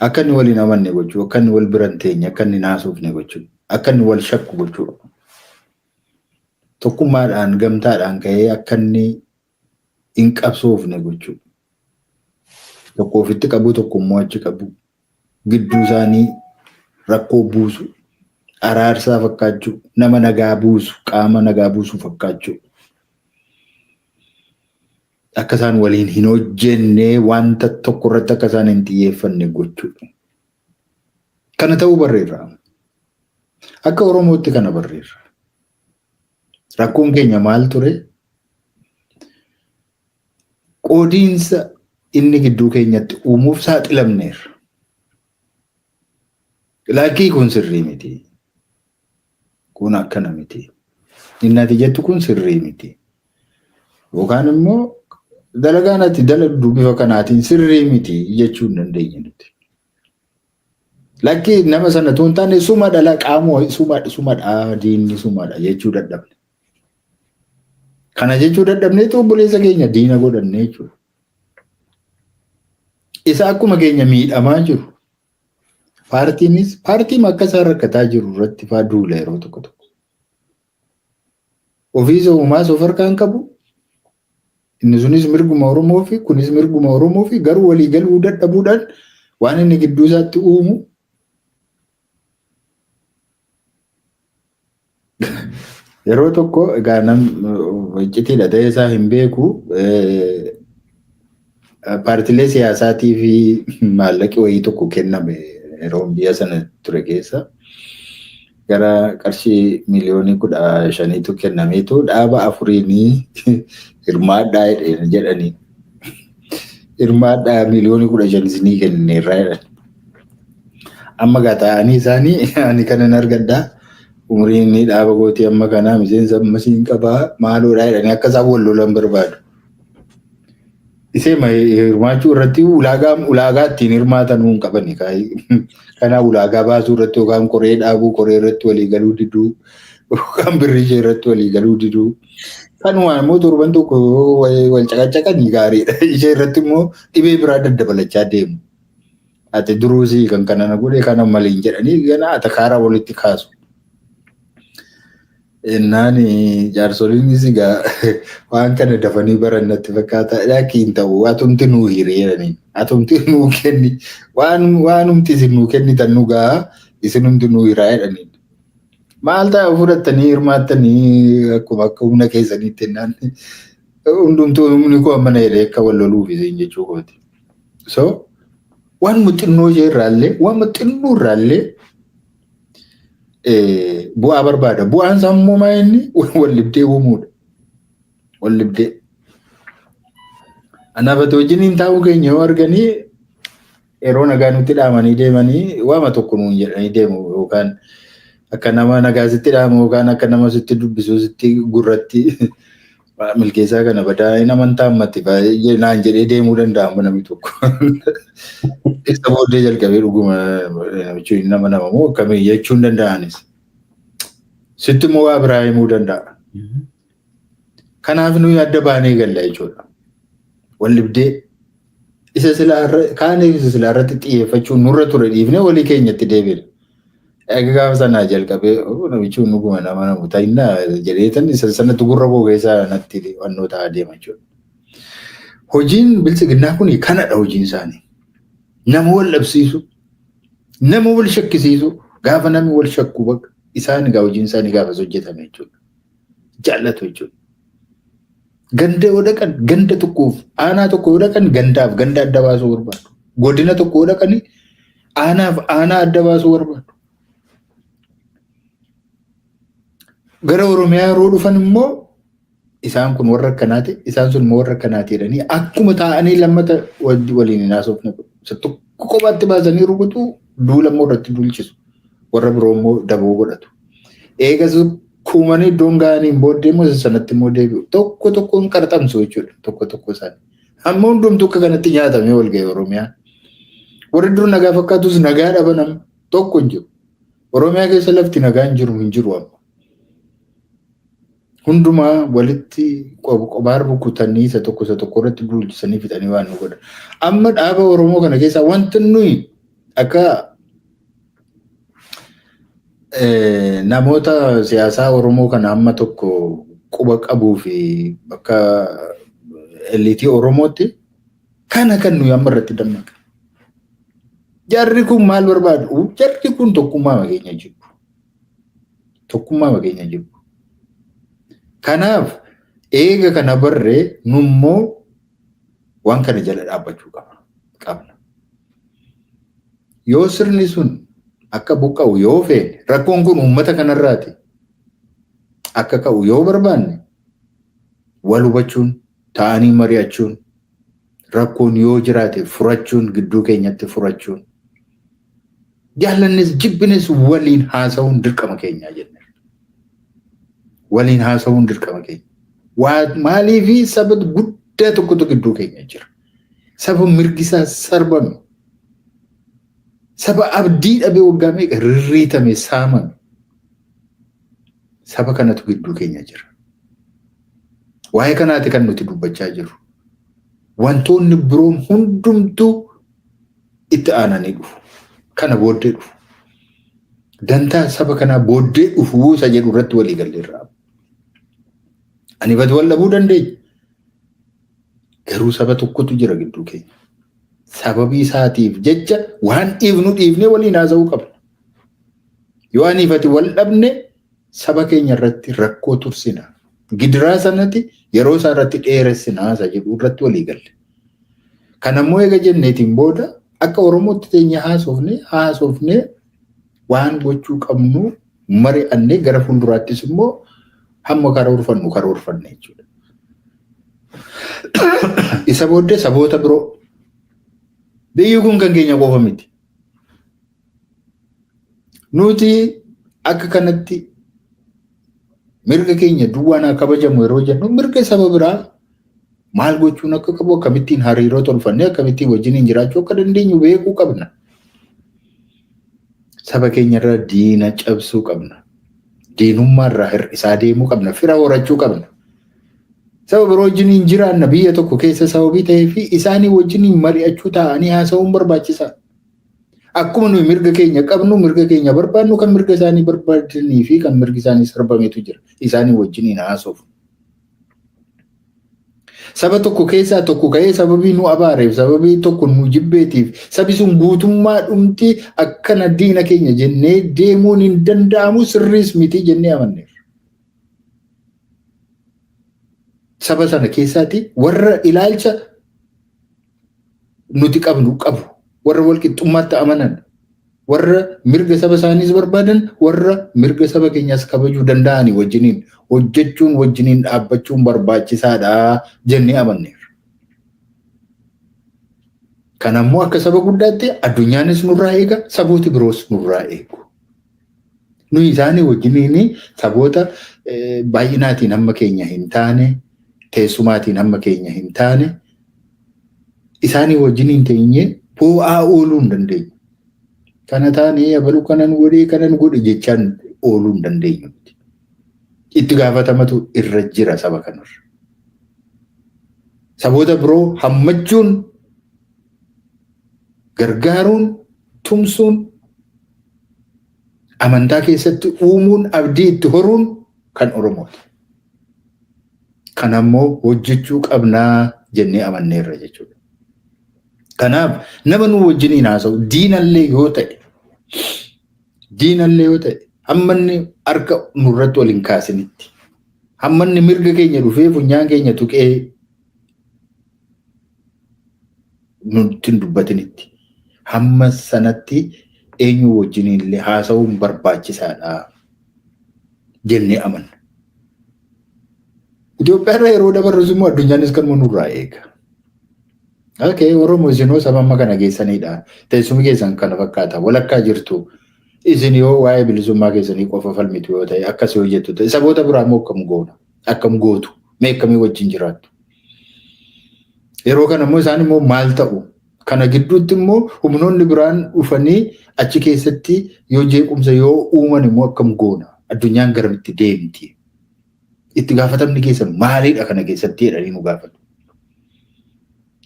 Akka inni wal hin amanne gochuu, akka inni wal bira hin teenye, akka inni naasuufne gochuu, akka inni wal shakku gochuu. Tokkummaadhaan gamtaadhaan ka'ee akka inni hin qabsoofne gochuu. Tokko ofitti qabu, tokko immoo achi qabu. Gidduu isaanii rakkoo buusu, araarsaa fakkaachuu, nama nagaa buusu, qaama nagaa buusu fakkaachuu. Akka isaan waliin hin hojjenne, wanta tokko irratti akka isaan hin xiyyeeffanne gochuudha. Kana ta'uu barreerra. Akka Oromootti kana barreerra. Rakkoon keenya maal ture? Qoodiinsa inni gidduu keenyatti uumuuf saaxilamneerra. Lakkii, kun sirrii miti. Kun akkana miti. Inni ati jettu kun sirrii miti. Yookaan immoo dalagaan ati dalagdu bifa kanaatiin sirrii miti jechuu hin dandeenye nuti. Lakkii, nama sana tun hin taane suma dhala qaamoo suma sumadha diinni sumadha jechuu dadhabne. Kana jechuu dadhabneetu obboleessa keenya diina godhanne jechuudha. Isa akkuma keenya miidhamaa jiru. Paartiinis paartiin akka isaan rakkataa jiru irratti faa duula yeroo tokko tokko. Ofiisa uumaas of harkaan qabu. Inni sunis mirguma Oromoo fi kunis mirguma Oromoo fi garuu walii galuu dadhabuudhaan waan inni gidduu isaatti uumu. Yeroo tokko egaa nam iccitiidha ta'ee isaa hin beeku. Paartiilee siyaasaatii fi maallaqi wayii tokko kenname yeroo biyya sana ture keessa gara qarshii 15 miliyooniitu kennameetu dhaaba afuriinii hirmaadhaa jedhanii. Hirmaadhaa, 15 miliyoonii isinii kennineerraa jedhan. Amma gaa ta'anii isaanii ani kanan argadhaa. Umriin dhaaba gootii amma kanaa, miseensa ammasiin qabaa, maaloodhaa jedhanii akka isaan wal lolan barbaadu. Isee hirmaachuu irratti ulaagaa ittiin hirmaatan hin qabani. Kanaaf ulaagaa baasuu irratti yookaan koree dhaabuu, koree irratti walii galuu diduu, yookaan birrii ishee irratti walii galuu diduu. Kanuma immoo torban tokko wal caqacaqanii gaariidha. Ishee irratti immoo dhibee biraa daddabalachaa deemu. Ati duruusii kan kana na godhe kana maliin jedhanii gana atakaaraa walitti kaasu. Innaan jaarsoliinis egaa waan kana dafanii baran natti fakkaata. Lakki, hin ta'u, atumti nuu hiri jedhanii. Atumti nuu kenni, waanumti isin nuu kennitan nu gahaa, isinumti nuu hiraa jedhanii. Maal ta'a fudhattanii hirmaattanii akkuma akka humna keessaniitti innaan hundumtuu humni koo amma na jedhee akka wal loluuf isin jechuu kooti. So waan xinnoo ishee irraallee, waan xinnoo irraallee bu'aa barbaada. Bu'aan isaa immoo maa inni wal dhibdee uumuudha. Wal dhibdee. Anaaf ati wajjiniin taa'uu keenya yoo arganii yeroo nagaa nutti dhaamanii deemanii waama tokko nuun jedhanii deemu, yookaan akka nama nagaa sitti dhaamu yookaan akka nama sitti dubbisuu sitti gurratti milkeessaa kana badaa hin amantaa ammatti naan jedhee deemuu danda'a namni tokko. Isa booddee jalqabee dhuguma namichi nama namamoo akkamii jechuu hin danda'anis. Sitti immoo waa biraa himuu danda'a. Kanaaf nuyi adda baanee galla jechuudha. Wal dhibdee isa silaa kaaniif isa silaa irratti xiyyeeffachuun nurra ture dhiifnee walii keenyatti deebina. Egaa gaafa sanaa jalqabee namichi dhuguma nama namu ta'innaa jedheetan isa sanatti gurra koo keessaa natti fannoo ta'aa deema jechuudha. Hojiin biltsiginnaa kun kanadha hojiin isaanii. Nama wal dhabsiisu, nama wal shakkisiisu, gaafa namni wal shakku bakka isaan egaa hojiin isaanii gaafas hojjetame jechuudha. Jaallatu jechuudha. Ganda yoo dhaqan ganda tokkoof, aanaa tokko yoo dhaqan gandaaf ganda adda baasuu barbaadu. Godina tokko yoo dhaqan aanaaf aanaa adda baasuu barbaadu. Gara Oromiyaa yeroo dhufan immoo isaan kun warra akkanaati, isaan sun immoo warra akkanaati jedhanii akkuma taa'anii lammata waliin hin haasofne, isa tokko kophaatti baasanii rukutu, duula immoo irratti duulchisu. Warra biroo immoo daboo godhatu. Eegas kuumanii iddoon ga'aniin booddee immoo isa sanatti immoo deebi'u. Tokko tokkoon qarxamsu jechuudha. Tokko tokko isaanii. Amma hundumtuu akka kanatti nyaatamee wal ga'e Oromiyaan. Warri dur nagaa fakkaatus nagaa dhaban, amma tokko hin jiru. Oromiyaa keessa lafti nagaa hin jiru, hin jiru amma. Hundumaa walitti qobaan rukutanii isa tokko isa tokko irratti duulchisanii fixanii waan nu godhan. Amma dhaaba Oromoo kana keessaa wanti nuyi akka namoota siyaasaa Oromoo kana amma tokko quba qabuu fi bakka eliitii Oromootti kana kan nuyi amma irratti dammaqa. Jarri kun maal barbaadu? Jarri kun tokkummaa keenya jibbu. Tokkummaa keenya jibbu. Kanaaf eega kana barree nummoo waan kana jala dhaabbachuu qabna. Yoo sirni sun akka buqqa'u yoo feene, rakkoon kun uummata kanarraati akka ka'u yoo barbaanne, wal hubachuun, ta'anii mari'achuun, rakkoon yoo jiraate furachuun, gidduu keenyatti furachuun, jaallannis jibbines waliin haasa'uun dirqama keenyaa jenne. Waliin haasa'uun dirqama keenya. Maaliifi saba guddaa tokkotu gidduu keenya jira. Saba mirgisaa sarbame. Saba abdii dhabee waggaa meeqa rirriitame, saamame. Saba kanatu gidduu keenya jira. Waa'ee kanaati kan nuti dubbachaa jirru. Wantoonni biroon hundumtuu itti aananii dhufu. Kana booddee dhufu. Dantaa saba kanaa booddee dhufuu isa jedhu irratti walii galleerra. Ani badu wal dhabuu dandeenya. Garuu saba tokkotu jira gidduu keenya. Sababii isaatiif jecha waan dhiifnu dhiifnee waliin haasa'uu qabna. Yoo aniif ati wal dhabne saba keenya irratti rakkoo tursina. Gidiraa sanatti yeroo isaa irratti dheeressina isa jedhu irratti walii galle. Kanammoo eega jenneetiin booda akka Oromootti teenya haasofne waan gochuu qabnu mari'annee gara fuulduraattis immoo hamma karoorfannu karoorfanne jechuudha. Isa booddee saboota biroo, biyyi kun kan keenya qofa miti. Nuti akka kanatti mirga keenya duwwaan haa kabajamu yeroo jennu, mirga saba biraa maal gochuun akka qabu, akkamittiin hariiroo tolfannee akkamittiin wajjiniin jiraachuu akka dandeenyu beekuu qabna. Saba keenya irraa diina cabsuu qabna. Diinummaa irraa hir'isaa deemuu qabna. Fira horachuu qabna. Saba biroo wajjiniin jiraanna biyya tokko keessa sababii ta'ee fi isaanii wajjiniin mari'achuu, taa'anii haasa'uun barbaachisaadha. Akkuma nuyi mirga keenya qabnu, mirga keenya barbaadnu, kan mirga isaanii barbaadanii fi kan mirgi isaanii sarbametu jira. Isaanii wajjiniin haasa'u. Saba tokko keessaa tokko ka'ee sababii nu abaareef, sababii tokko nu jibbeetiif, sabi sun guutummaa dhumti akkana diina keenya jennee deemuun hin danda'amu, sirriis miti jennee amanneerra. Saba sana keessaati warra ilaalcha nuti qabnu qabu, warra walqixxummaatti amanan, warra mirga saba isaaniis barbaadan, warra mirga saba keenyaas kabajuu danda'anii wajjiniin hojjechuun, wajjiniin dhaabbachuun barbaachisaadha jennee amanneerra. Kanammoo akka saba guddaatti addunyaanis nurraa eega, sabooti biroos nurraa eegu. Nuyi isaanii wajjiniin saboota baay'inaatiin hamma keenya hin taane, teessumaatiin hamma keenya hin taane, isaanii wajjiniin teenyee boo'aa ooluu hin dandeenyu. Kana taanee abaluu kanan godhee kanan godhe jechaan ooluu hin dandeenyu. Itti gaafatamatu irra jira saba kanarra. Saboota biroo hammachuun, gargaaruun, tumsuun, amantaa keessatti uumuun, abdii itti horuun kan Oromooti. Kanammoo hojjechuu qabnaa jennee amanneerra jechuudha. Kanaaf nama nu wajjiniin haasa'u diinallee yoo ta'e, diinallee yoo ta'e, hamma inni harka nurratti ol hin kaasinitti, hamma inni mirga keenya dhufee funyaan keenya tuqee nutti hin dubbatinitti, hamma sanatti eenyu wajjiniin illee haasa'uun barbaachisaadha jennee amanna. Itoophiyaarra yeroo dabarrus immoo addunyaanis kanuma nurraa eega. Okay, Oromoo, isinoo saba amma kana geessanidha. Teessumni keessan kana fakkaata. Walakkaa jirtu. Isin yoo waa'ee bilisummaa keessanii qofa falmitu yoo ta'e, akkas yoo jettu ta'e, saboota biraa immoo akkam goona? Akkam gootu? Mee akkamii wajjin jiraattu? Yeroo kana immoo isaan immoo maal ta'u? Kana gidduutti immoo humnoonni biraan dhufanii achi keessatti yoo jeequmsa yoo uuman immoo akkam goona? Addunyaan garamitti deemti? Itti gaafatamni keessan maalidha kana keessatti jedhanii nu gaafatu.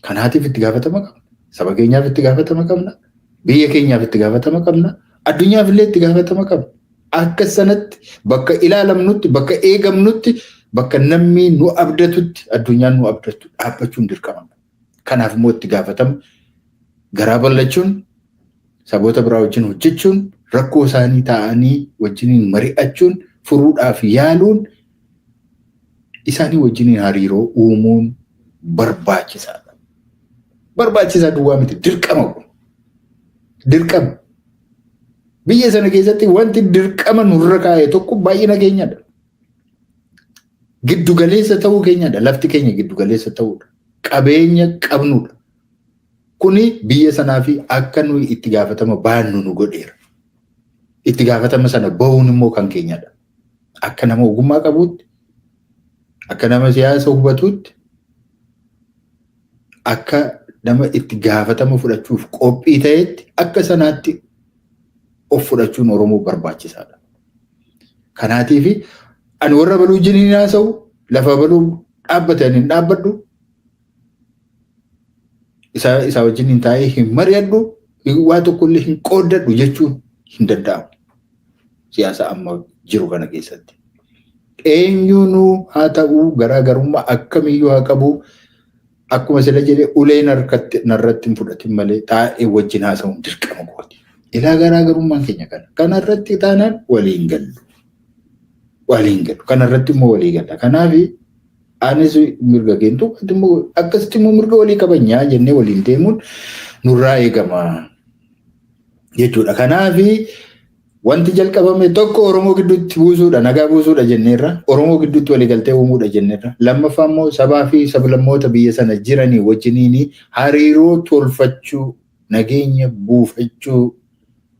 Kanaatiif itti gaafatama qabna. Saba keenyaaf itti gaafatama qabna. Biyya keenyaaf itti gaafatama qabna. Addunyaaf illee itti gaafatama qabna. Akka sanatti bakka ilaalamnutti, bakka eegamnutti, bakka namni nu abdatutti, addunyaan nu abdattu dhaabbachuun dirqama. Kanaaf immoo itti gaafatama garaa bal'achuun, saboota biraa wajjin hojjechuun, rakkoo isaanii taa'anii wajjiniin mari'achuun, furuudhaaf yaaluun, isaanii wajjiniin hariiroo uumuun barbaachisaadha. Barbaachisaa duwwaa miti, dirqama kun. Dirqama. Biyya sana keessatti wanti dirqama nurra kaa'e tokko baay'ina keenyadha. Giddu galeessa ta'uu keenyadha. Lafti keenya giddu galeessa ta'uudha. Qabeenya qabnudha. Kuni biyya sanaa fi akka nuyi itti gaafatama baannu nu godheera. Itti gaafatama sana bahuun immoo kan keenyadha. Akka nama ogummaa qabuutti, akka nama siyaasa hubatuutti, akka nama itti gaafatama fudhachuuf qophii ta'etti, akka sanaatti of fudhachuun Oromoo barbaachisaadha. Kanaatiif ani warra baluu wajjin hin haasa'u, lafa baluu dhaabbate ani hin dhaabbadhu, isa wajjin hin taa'ee hin mari'adhu, waa tokko illee hin qooddadhu jechuun hin danda'amu. Siyaasa amma jiru kana keessatti. Eenyuunuu haa ta'uu, garaagarummaa akkamiyyuu haa qabu, akkuma sila jedhee uleen harkatti narratti hin fudhatin malee taa'ee wajjin haasa'uun dirqama kooti. Ilaa, garaagarummaan keenya kana. Kana irratti taanaan waliin gallu. Waliin gallu. Kana irratti immoo walii galla. Kanaaf Anis mirga keentu akkasitti immoo mirga walii kabajnaa jennee waliin deemuun nurraa eegama jechuudha. Kanaafi wanti jalqabame tokko Oromoo gidduutti buusuudha, nagaa buusuudha jenneerra. Oromoo gidduutti waliigaltee uumuudha jenneerra. Lammaffaa immoo sabaa fi sablammoota biyya sana jiranii wajjiniin hariiroo tolfachuu, nageenya buufachuu,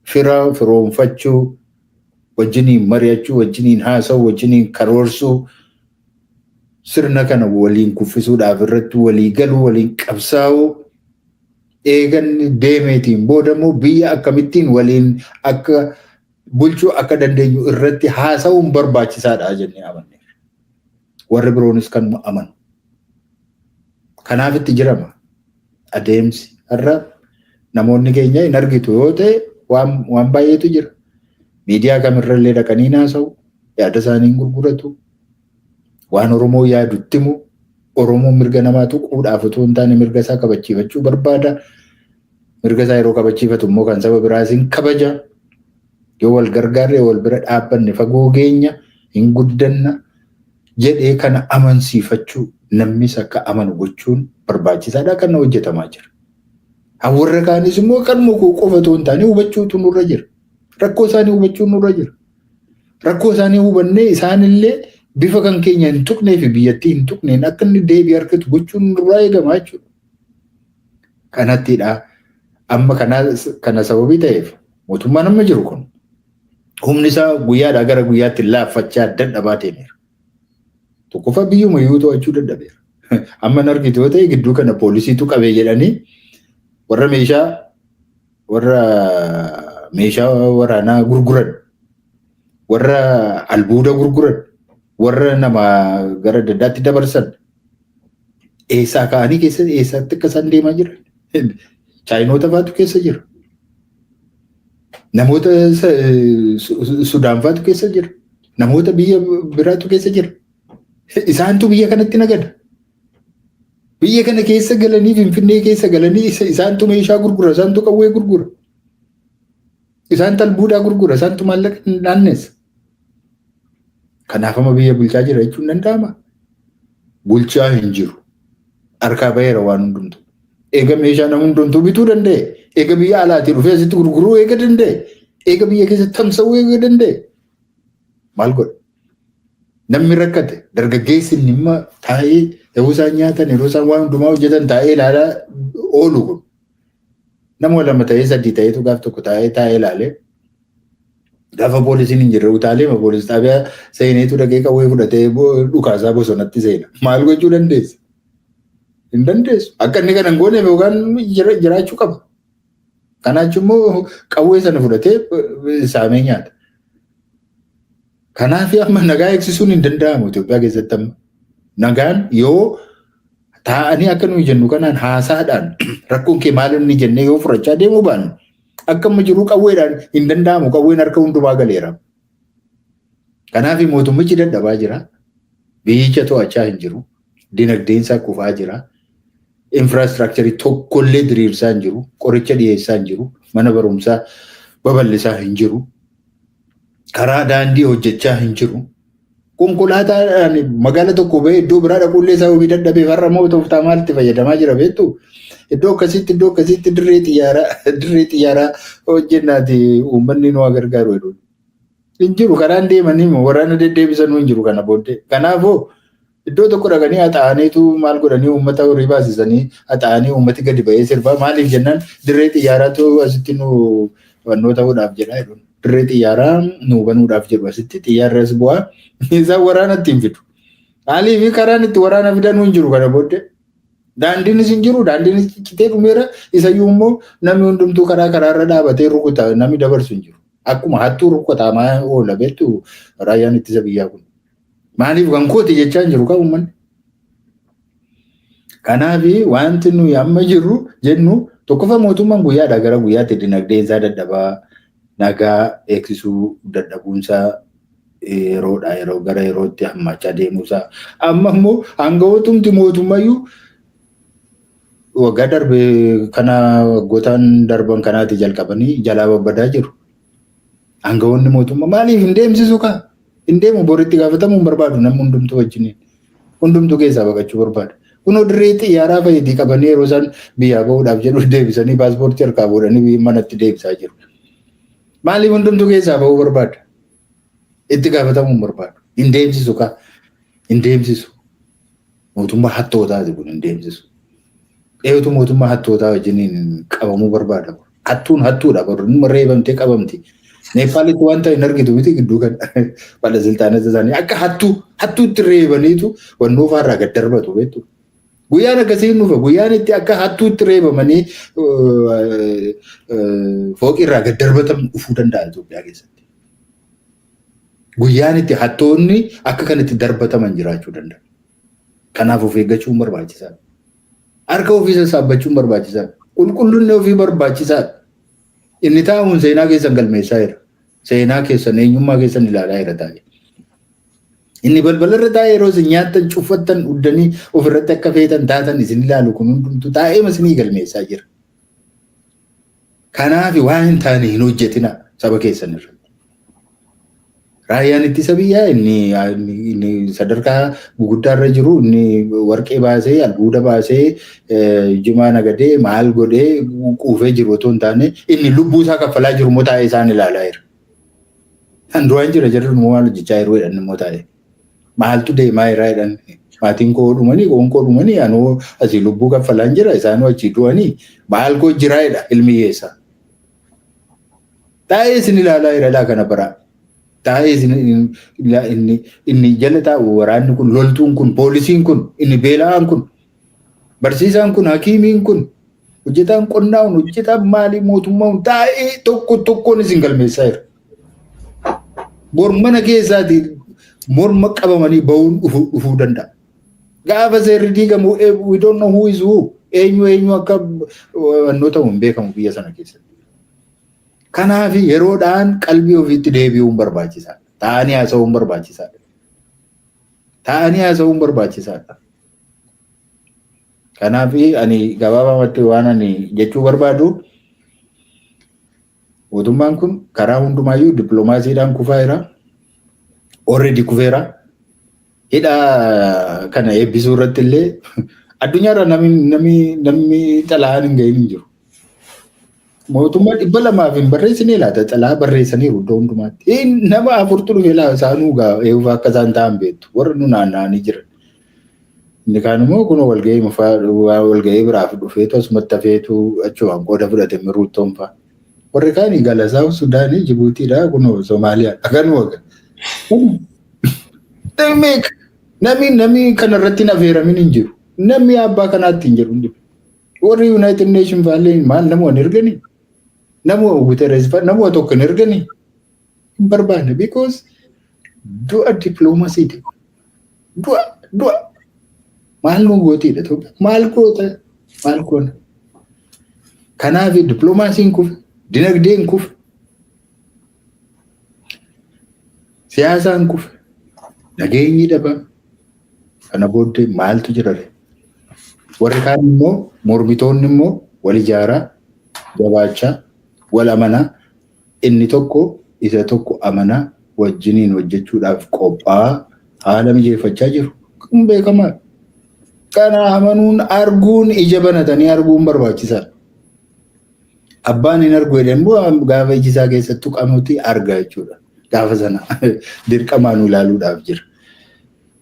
fira firoomfachuu, wajjiniin mari'achuu, wajjiniin haasa'uu, wajjiniin karoorsuu, sirna kana waliin kuffisuudhaaf irratti walii galuu, waliin qabsaa'uu, eeganni deemeetiin booda immoo biyya akkamittiin waliin akka bulchuu akka dandeenyu irratti haasa'uun barbaachisaadha jennee amanneerra. Warri biroonis kanuma amanu. Kanaaf itti jirama. Adeemsi har'a namoonni keenya hin argitu yoo ta'e waan baay'eetu jira. Miidiyaa kamirrallee dhaqanii haasa'u, yaada isaanii gurguratu, waan Oromoo yaadutti himu, Oromoo mirga namaa tuquudhaaf otoo hin taane mirga isaa kabachiifachuu barbaada. Mirga isaa yeroo kabachiifatu immoo kan saba biraas hin kabaja. Yoo wal gargaarre, wal bira dhaabbanne fagoo geenya, hin guddanna jedhee kana amansiifachuu, namnis akka amanu gochuun barbaachisaadha, kan hojjetamaa jira. Warra kaanis immoo kanuma koo qofa otoo hin taane hubachuutu nurra jira. Rakkoo isaanii hubachuun nurra jira. Rakkoo isaanii hubannee isaanillee bifa kan keenya hin tuqnee fi biyyattii hin tuqneen akka inni deebii argatu gochuun nurraa eegama jechuudha. Kanattidha. Amma kana sababii ta'eef mootummaan amma jiru kun humni isaa guyyaadhaa gara guyyaatti laaffachaa dadhabaa deemeera. Tokkoffaa biyyuma iyyuu to'achuu dadhabeera. Amma hin argitu yoo ta'e gidduu kana poolisiitu qabee jedhanii warra meeshaa waraanaa gurguran, warra albuuda gurguran, warra nama gara adda addaatti dabarsan eessaa ka'anii keessa eessaatti akka isaan deemaa jiran. Chaayinoota faatu keessa jira. Namoota Sudaan faatu keessa jira. Namoota biyya biraatu keessa jira. Isaantu biyya kanatti nagada. Biyya kana keessa galanii, Finfinnee keessa galanii, isaantu meeshaa gurgura, isaantu qawwee gurgura. Isaantu albuudaa gurgura, isaantu maallaqa naanneessa. Kanaaf amma biyya bulchaa jira jechuun danda'ama. Bulchaa hin jiru. Harkaa baheera waan hundumtu. Eega meeshaa nama hundumtuu bituu danda'e. Eega biyya alaatii dhufee asitti gurguruu eega danda'e. Eega biyya keessa tamsa'uu eega danda'e. Maal godha? Namni rakkate, dargaggeessi inni imma taa'ee yeroo isaan nyaatan, yeroo isaan waan hundumaa hojjetan taa'ee ilaalaa oolu kun. Nama lama ta'ee sadii ta'eetu gaaf tokko taa'ee taa'ee ilaalee gaafa poolisiin hin jirre utaalee poolisii xaabiyaa seeneetu dhaqee qawwee fudhatee dhukaasaa bosonatti seena. Maal gochuu dandeessa? Hin dandeessu. Akka inni kana hin gooneef yookaan jiraachuu qaba. Kanaaf immoo qawwee sana fudhatee saamee nyaata. Kanaaf amma nagaa eegsisuun hin danda'amu Itoophiyaa keessatti amma. Nagaan yoo taa'anii akka nuyi jennu kanaan haasaadhaan rakkoon kee maal inni jennee yoo furachaa deemuu baannu, akka amma jiru qawweedhaan hin danda'amu, qawween harka hundumaa galeera. Kanaaf mootummichi dadhabaa jira. Biyyicha to'achaa hin jiru. Dinagdeen isaa kufaa jira. Infraastiraakcharii tokkollee diriirsaa hin jiru. Qoricha dhiyeessaa hin jiru. Mana barumsaa babal'isaa hin jiru. Karaa daandii hojjechaa hin jiru. Konkolaataadhaan magaala tokko bahee iddoo biraa dhaquullee sababii dadhabeef har'a immoo tooftaa maalitti fayyadamaa jira beektu? Iddoo akkasitti dirree xiyyaaraa hojjennaati, uummanni nu haa gargaaru jedhu. Hin jiru, karaan deemanii waraana deddeebisanuu hin jiru kana booddee. Kanaafuu iddoo tokko dhaqanii haxaa'aniitu maal godhanii, uummata horii baasisanii haxaa'anii, uummati gadi ba'ee sirbaa. Maaliif jennaan, dirree xiyyaaraatu asitti nu fannoo ta'uudhaaf jedha jedhu. Dirree xiyyaaraa nu banuudhaaf jedhu, asitti xiyyaarri as bu'aa, isaan waraana ittiin fidu. Maaliif? Karaan itti waraana fidanuu hin jiru kana booddee. Daandiinis hin jiru, daandiinis ciccitee dhumeera. Isayyuu immoo namni hundumtuu karaa karaarra dhaabatee rukuta, namni dabarsu hin jiru. Akkuma hattuu rukutamaa oola beektu raayyaan ittisa biyyaa kun. Maaliif? Kan kooti jechaa hin jiru kan uummanni. Kanaaf wanti nuyi amma jirru jennu, tokkoffaa mootummaan guyyaadhaa gara guyyaatti dinagdeen isaa dadhabaa, nagaa eegsisuu dadhabuunsaa, yeroodhaa yeroo gara yerootti hammaachaa deemuusaa, amma immoo aanga'ootumti mootummayyuu waggaa darbe kana, waggootaan darban kanaati jalqabanii jalaa babbadaa jiru. Aanga'oonni mootummaa maaliif hin deemsisu kaa? Hin deemu, boritti gaafatamuu hin barbaadu namni hundumtuu wajjiniin. Hundumtuu keessaa baqachuu barbaada. Kunoo dirree xiyyaaraa fayyadii qabanii yeroo isaan biyyaa bahuudhaaf jedhu deebisanii paaspoortii harkaa fuudhanii manatti deebisaa jiru. Maaliif hundumtuu keessaa bahuu barbaada? Itti gaafatamuu hin barbaadu. Hin deemsisu kaa. Hin deemsisu. Mootummaa hattootaati kun, hin deemsisu. Eetu mootummaa hattootaa wajjiniin qabamuu barbaada? Hattuun hattuudha. Inni reebamtee qabamti. Neepaalitti wanta hin argitu miti, gidduu kan balasiltaanota isaanii akka hattuu hattuutti reebaniitu wannoo faarraa gad darbatu beektu. Guyyaan akkasii hin dhufa. Guyyaan itti akka hattuutti reebamanii fooqirraa gad darbatamu dhufuu danda'a Itoophiyaa keessatti. Guyyaan itti hattoonni akka kanatti darbataman jiraachuu danda'a. Kanaaf of eeggachuun barbaachisaadha. Harka ofii sassaabbachuun barbaachisaadha. Qulqullinni ofii barbaachisaadha. Inni taa'uun seenaa keessan galmeessaa jira. Seenaa keessan, eenyummaa keessan ilaalaa jira taa'ee. Inni balbalarra taa'ee yeroo isin nyaattan, cuffattan, uddanii ofirratti akka feetan taatan isin ilaalu kun hundumtuu taa'ee isinii galmeessaa jira. Kanaaf waan hin taane hin hojjetina saba keessan irratti. Raayyaan ittisa biyyaa inni sadarkaa guguddaa irra jiru, inni warqee baasee, albuuda baasee, jimaa nagadee, maal godhee quufee jiru otoo hin taane, inni lubbuu isaa kaffalaa jiru immoo taa'ee isaan ilaalaa jira. Kan duraan jira jedhu immoo maal hojjechaa jiru jedhan immoo taa'ee. Maaltu deemaa jira jedhan. Maatiin koo dhumanii, qoon koo dhumanii, anoo asii lubbuu kaffalaan jira, isaanuu achii du'anii, maal koo jira jedha ilmi hiyyeessaa. Taa'ee isin ilaalaa jira laa kana baraa. Taa'ee isin inni jala taa'u, waraanni kun, loltuun kun, poolisiin kun, inni beela'aan kun, barsiisaan kun, hakiimiin kun, hojjetaan qonnaa kun, hojjetaan maalii mootummaa kun taa'ee tokko tokkoon isin galmeessaa jira. Bor mana keessaati morma qabamanii bahuun dhufuu danda'a. Gaafa seerri diigamu, we don't know who is who. Eenyu eenyu akka wannoo ta'u hin beekamu biyya sana keessatti. Kanaaf yeroodhaan qalbii ofiitti deebi'uun barbaachisaadha. Taa'anii haasa'uun barbaachisaadha. Taa'anii haasa'uun barbaachisaadha. Kanaaf ani gabaabamatti waan ani jechuu barbaadu, mootummaan kun karaa hundumaayyuu dippiloomaasiidhaan kufaa jira. Already kufeera. Hidha kana eebbisuu irratti illee addunyaarra namni xalayaan hin gahin hin jiru. Mootummaa 200 hin barreessine laata, xalayaa barreessaniiru iddoo hundumaatti. Nama afurtu dhufe laa, isaanuu gaa eeguuf akka isaan ta'an beektu, warra nu naanna'anii jiran. Inni kaan immoo kun walgahii biraaf dhufeetu asumatti hafeetu achumaan qooda fudhate miruuttoon fa'a. Warri kaan Galasaa Sudaanii, Jibuutiidha, kun Somaaliyaa. Akkanuma waga. Namni kanarratti hin affeeramin hin jiru. Namni abbaa kanaatti hin jiru. Warri United Nation faallee maal nama hin erganii? Nama Guterres fa'a nama tokko hin erganii? Hin barbaanne, because du'a dippiloomaasiiti. Du'a du'a. Maal nu gootiidha Itoophiyaa? Maal goota? Maal goona? Kanaaf dippiloomaasiin kufe, dinagdeen kufe, siyaasaan kufe, nageenyi dhabame. Kana booddee maaltu jira? Warri kaan immoo, mormitoonni immoo wal ijaaraa, jabaachaa, wal amanaa, inni tokko isa tokko amanaa, wajjiniin hojjechuudhaaf qophaa'aa haala mijeeffachaa jiru. Kun beekamaadha. Kana amanuun, arguun, ija banatanii arguun barbaachisaadha. Abbaan hin argu jedhee immoo gaafa iji isaa keessatti tuqamutti arga jechuudha. Gaafa sana dirqamaan ilaaluudhaaf jira.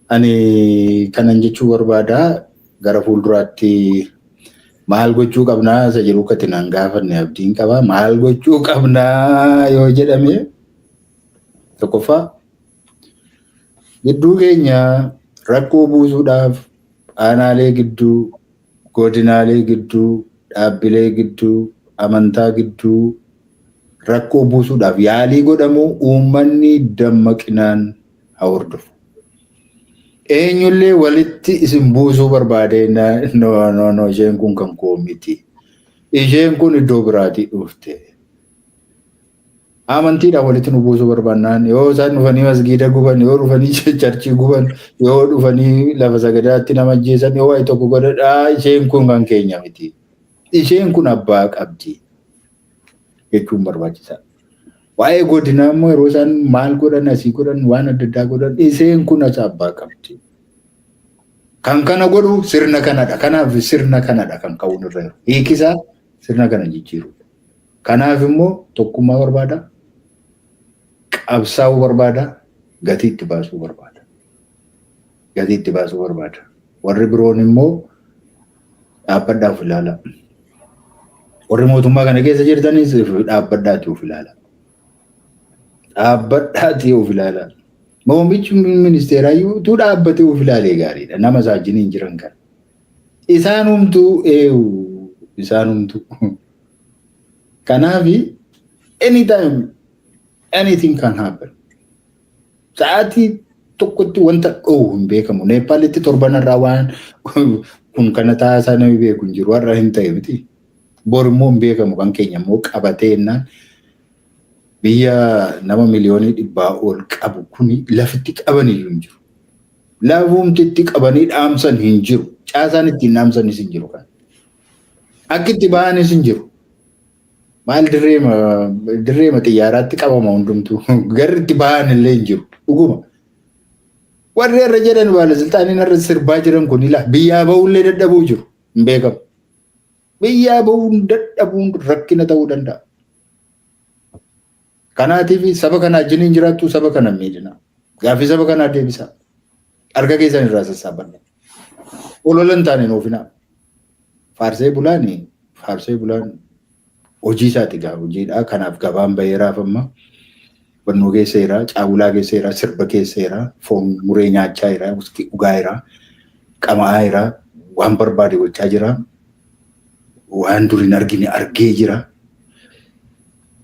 Ani kanan jechuu barbaada, gara fuulduraatti maal gochuu qabnaa isa jedhu akkatti naan gaafanne abdiin qaba. Maal gochuu qabnaa yoo jedhame, tokkoffaa, gidduu keenya rakkoo buusuudhaaf aanaalee gidduu, godinaalee gidduu, dhaabbilee gidduu, amantaa gidduu rakkoo buusuudhaaf yaalii godhamu uummanni dammaqinaan haa hordofu. Eenyullee walitti isin buusuu barbaade, no, no, no, isheen kun kan koo miti. Isheen kun iddoo biraatii dhufte. Amantiidhaan walitti nu buusuu barbaannaan, yoo isaan dhufanii masgiida guban, yoo dhufanii church guban, yoo dhufanii lafa sagadaatti nama ajjeesan, yoo waa'ee tokko godhadhaa, isheen kun kan keenya miti. Isheen kun abbaa qabdi jechuun barbaachisaadha. Waa'ee godinaa immoo yeroo isaan maal godhan, asii godhan, waan adda addaa godhan, isheen kun as abbaa qabdi. Kan kana godhu sirna kanadha. Kanaaf sirna kanadha kan ka'uun irra jiru. Hiikisaa sirna kana jijjiirudha. Kanaaf immoo tokkummaa barbaada. Qabsaa'uu barbaada. Gatii itti baasuu barbaada. Gatii itti baasuu barbaada. Warri biroon immoo dhaabbadhaaf ilaala. Warri mootummaa kana keessa jirtanis dhaabbadhaati of ilaala. Dhaabbadhaati of ilaala. Muummichi ministeeraa iyyuu dhaabbatee of ilaalee gaariidha. Nama isaa wajjin jiran kana. Isaan humtuu eewu isaan humtuu. Kanaaf anytime anything can happen. Sa'aatii tokkotti wanta dhohu hin beekamu. Neepaalitti torbanarraa waan kun kana taasisaa namni beeku hin jiru. Har'a hin ta'e miti. Bor immoo hin beekamu, kan keenya immoo qabatee jennaan biyya nama 100 miliyoonii ol qabu kuni lafitti qaban iyyuu hin jiru. Lafumti itti qabanii dhaamsan hin jiru. Caasaan ittiin dhaamsanis hin jiru kan. Akka itti ba'anis hin jiru. Maal, dirreema xiyyaaraatti qabama hundumtuu. Garri itti ba'an illee hin jiru. Dhuguma. Warri irra jedhan baalasilxaaniin irra sirbaa jiran kun ilaa biyyaa ba'uullee dadhabuu jiru. Hin beekamu. Biyyaa ba'uun dadhabuun rakkina ta'uu danda'a. Kanaatiif saba kana wajjin hin jiraattu, saba kana miidhina. Gaaffii saba kanaa deebisaa. Harka keessan irraa sassaabbanne. Olola hin taane oofinaa. Faarsee bulaan hojii isaati gaa hojiidha. Kanaaf gabaan baheeraaf amma bannoo keessa jira, caawulaa keessa jira, sirba keessa jira, foon muree nyaachaa jira, dhugaa jira, qama'aa jira, waan barbaade gochaa jira. Waan dur hin argine argee jira.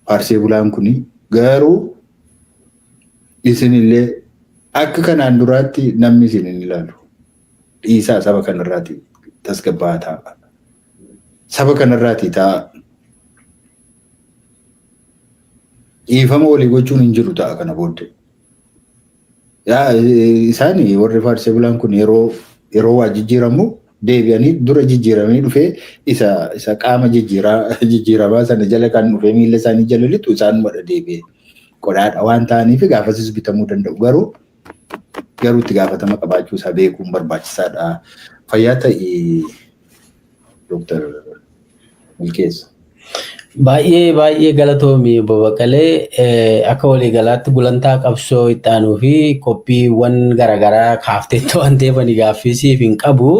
Faarsee bulaan kuni garuu isinillee akka kanaan duraatti namni isin hin ilaalu. Dhiisaa, saba kanarraati tasgabbaa'aa ta'a. Saba kanarraati ta'a. Dhiifama walii gochuun hin jiru ta'a kana booddee. Isaan warri faarsee bulaan kun yeroo waa jijjiiramu deebi'anii dura jijjiiramanii dhufee isa qaama jijjiiramaa sana jala kan dhufee miila isaanii jala lixu isaanuma deebi'ee qodaadha waan ta'aniif gaafasis bitamuu danda'u. Garuu itti gaafatama qabaachuu isaa beekuun barbaachisaadha. Fayyaa ta'i, Dooktar Milkeessa. Baay'ee baay'ee galatoomi, Obbo Baqqalee. Akka waliigalaatti gulantaa qabsoo itti aanuu fi qophiiwwan garaagaraa kaafteetti waan ta'eef ani gaaffii siif hin qabu.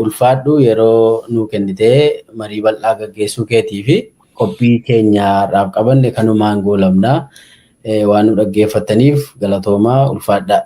Ulfaadhu, yeroo nuu kennitee marii bal'aa gaggeessuu keetii fi qophii keenya har'aaf qabanne kanumaan goolabna. Waan nu dhaggeeffattaniif galatoomaa, ulfaadhaa.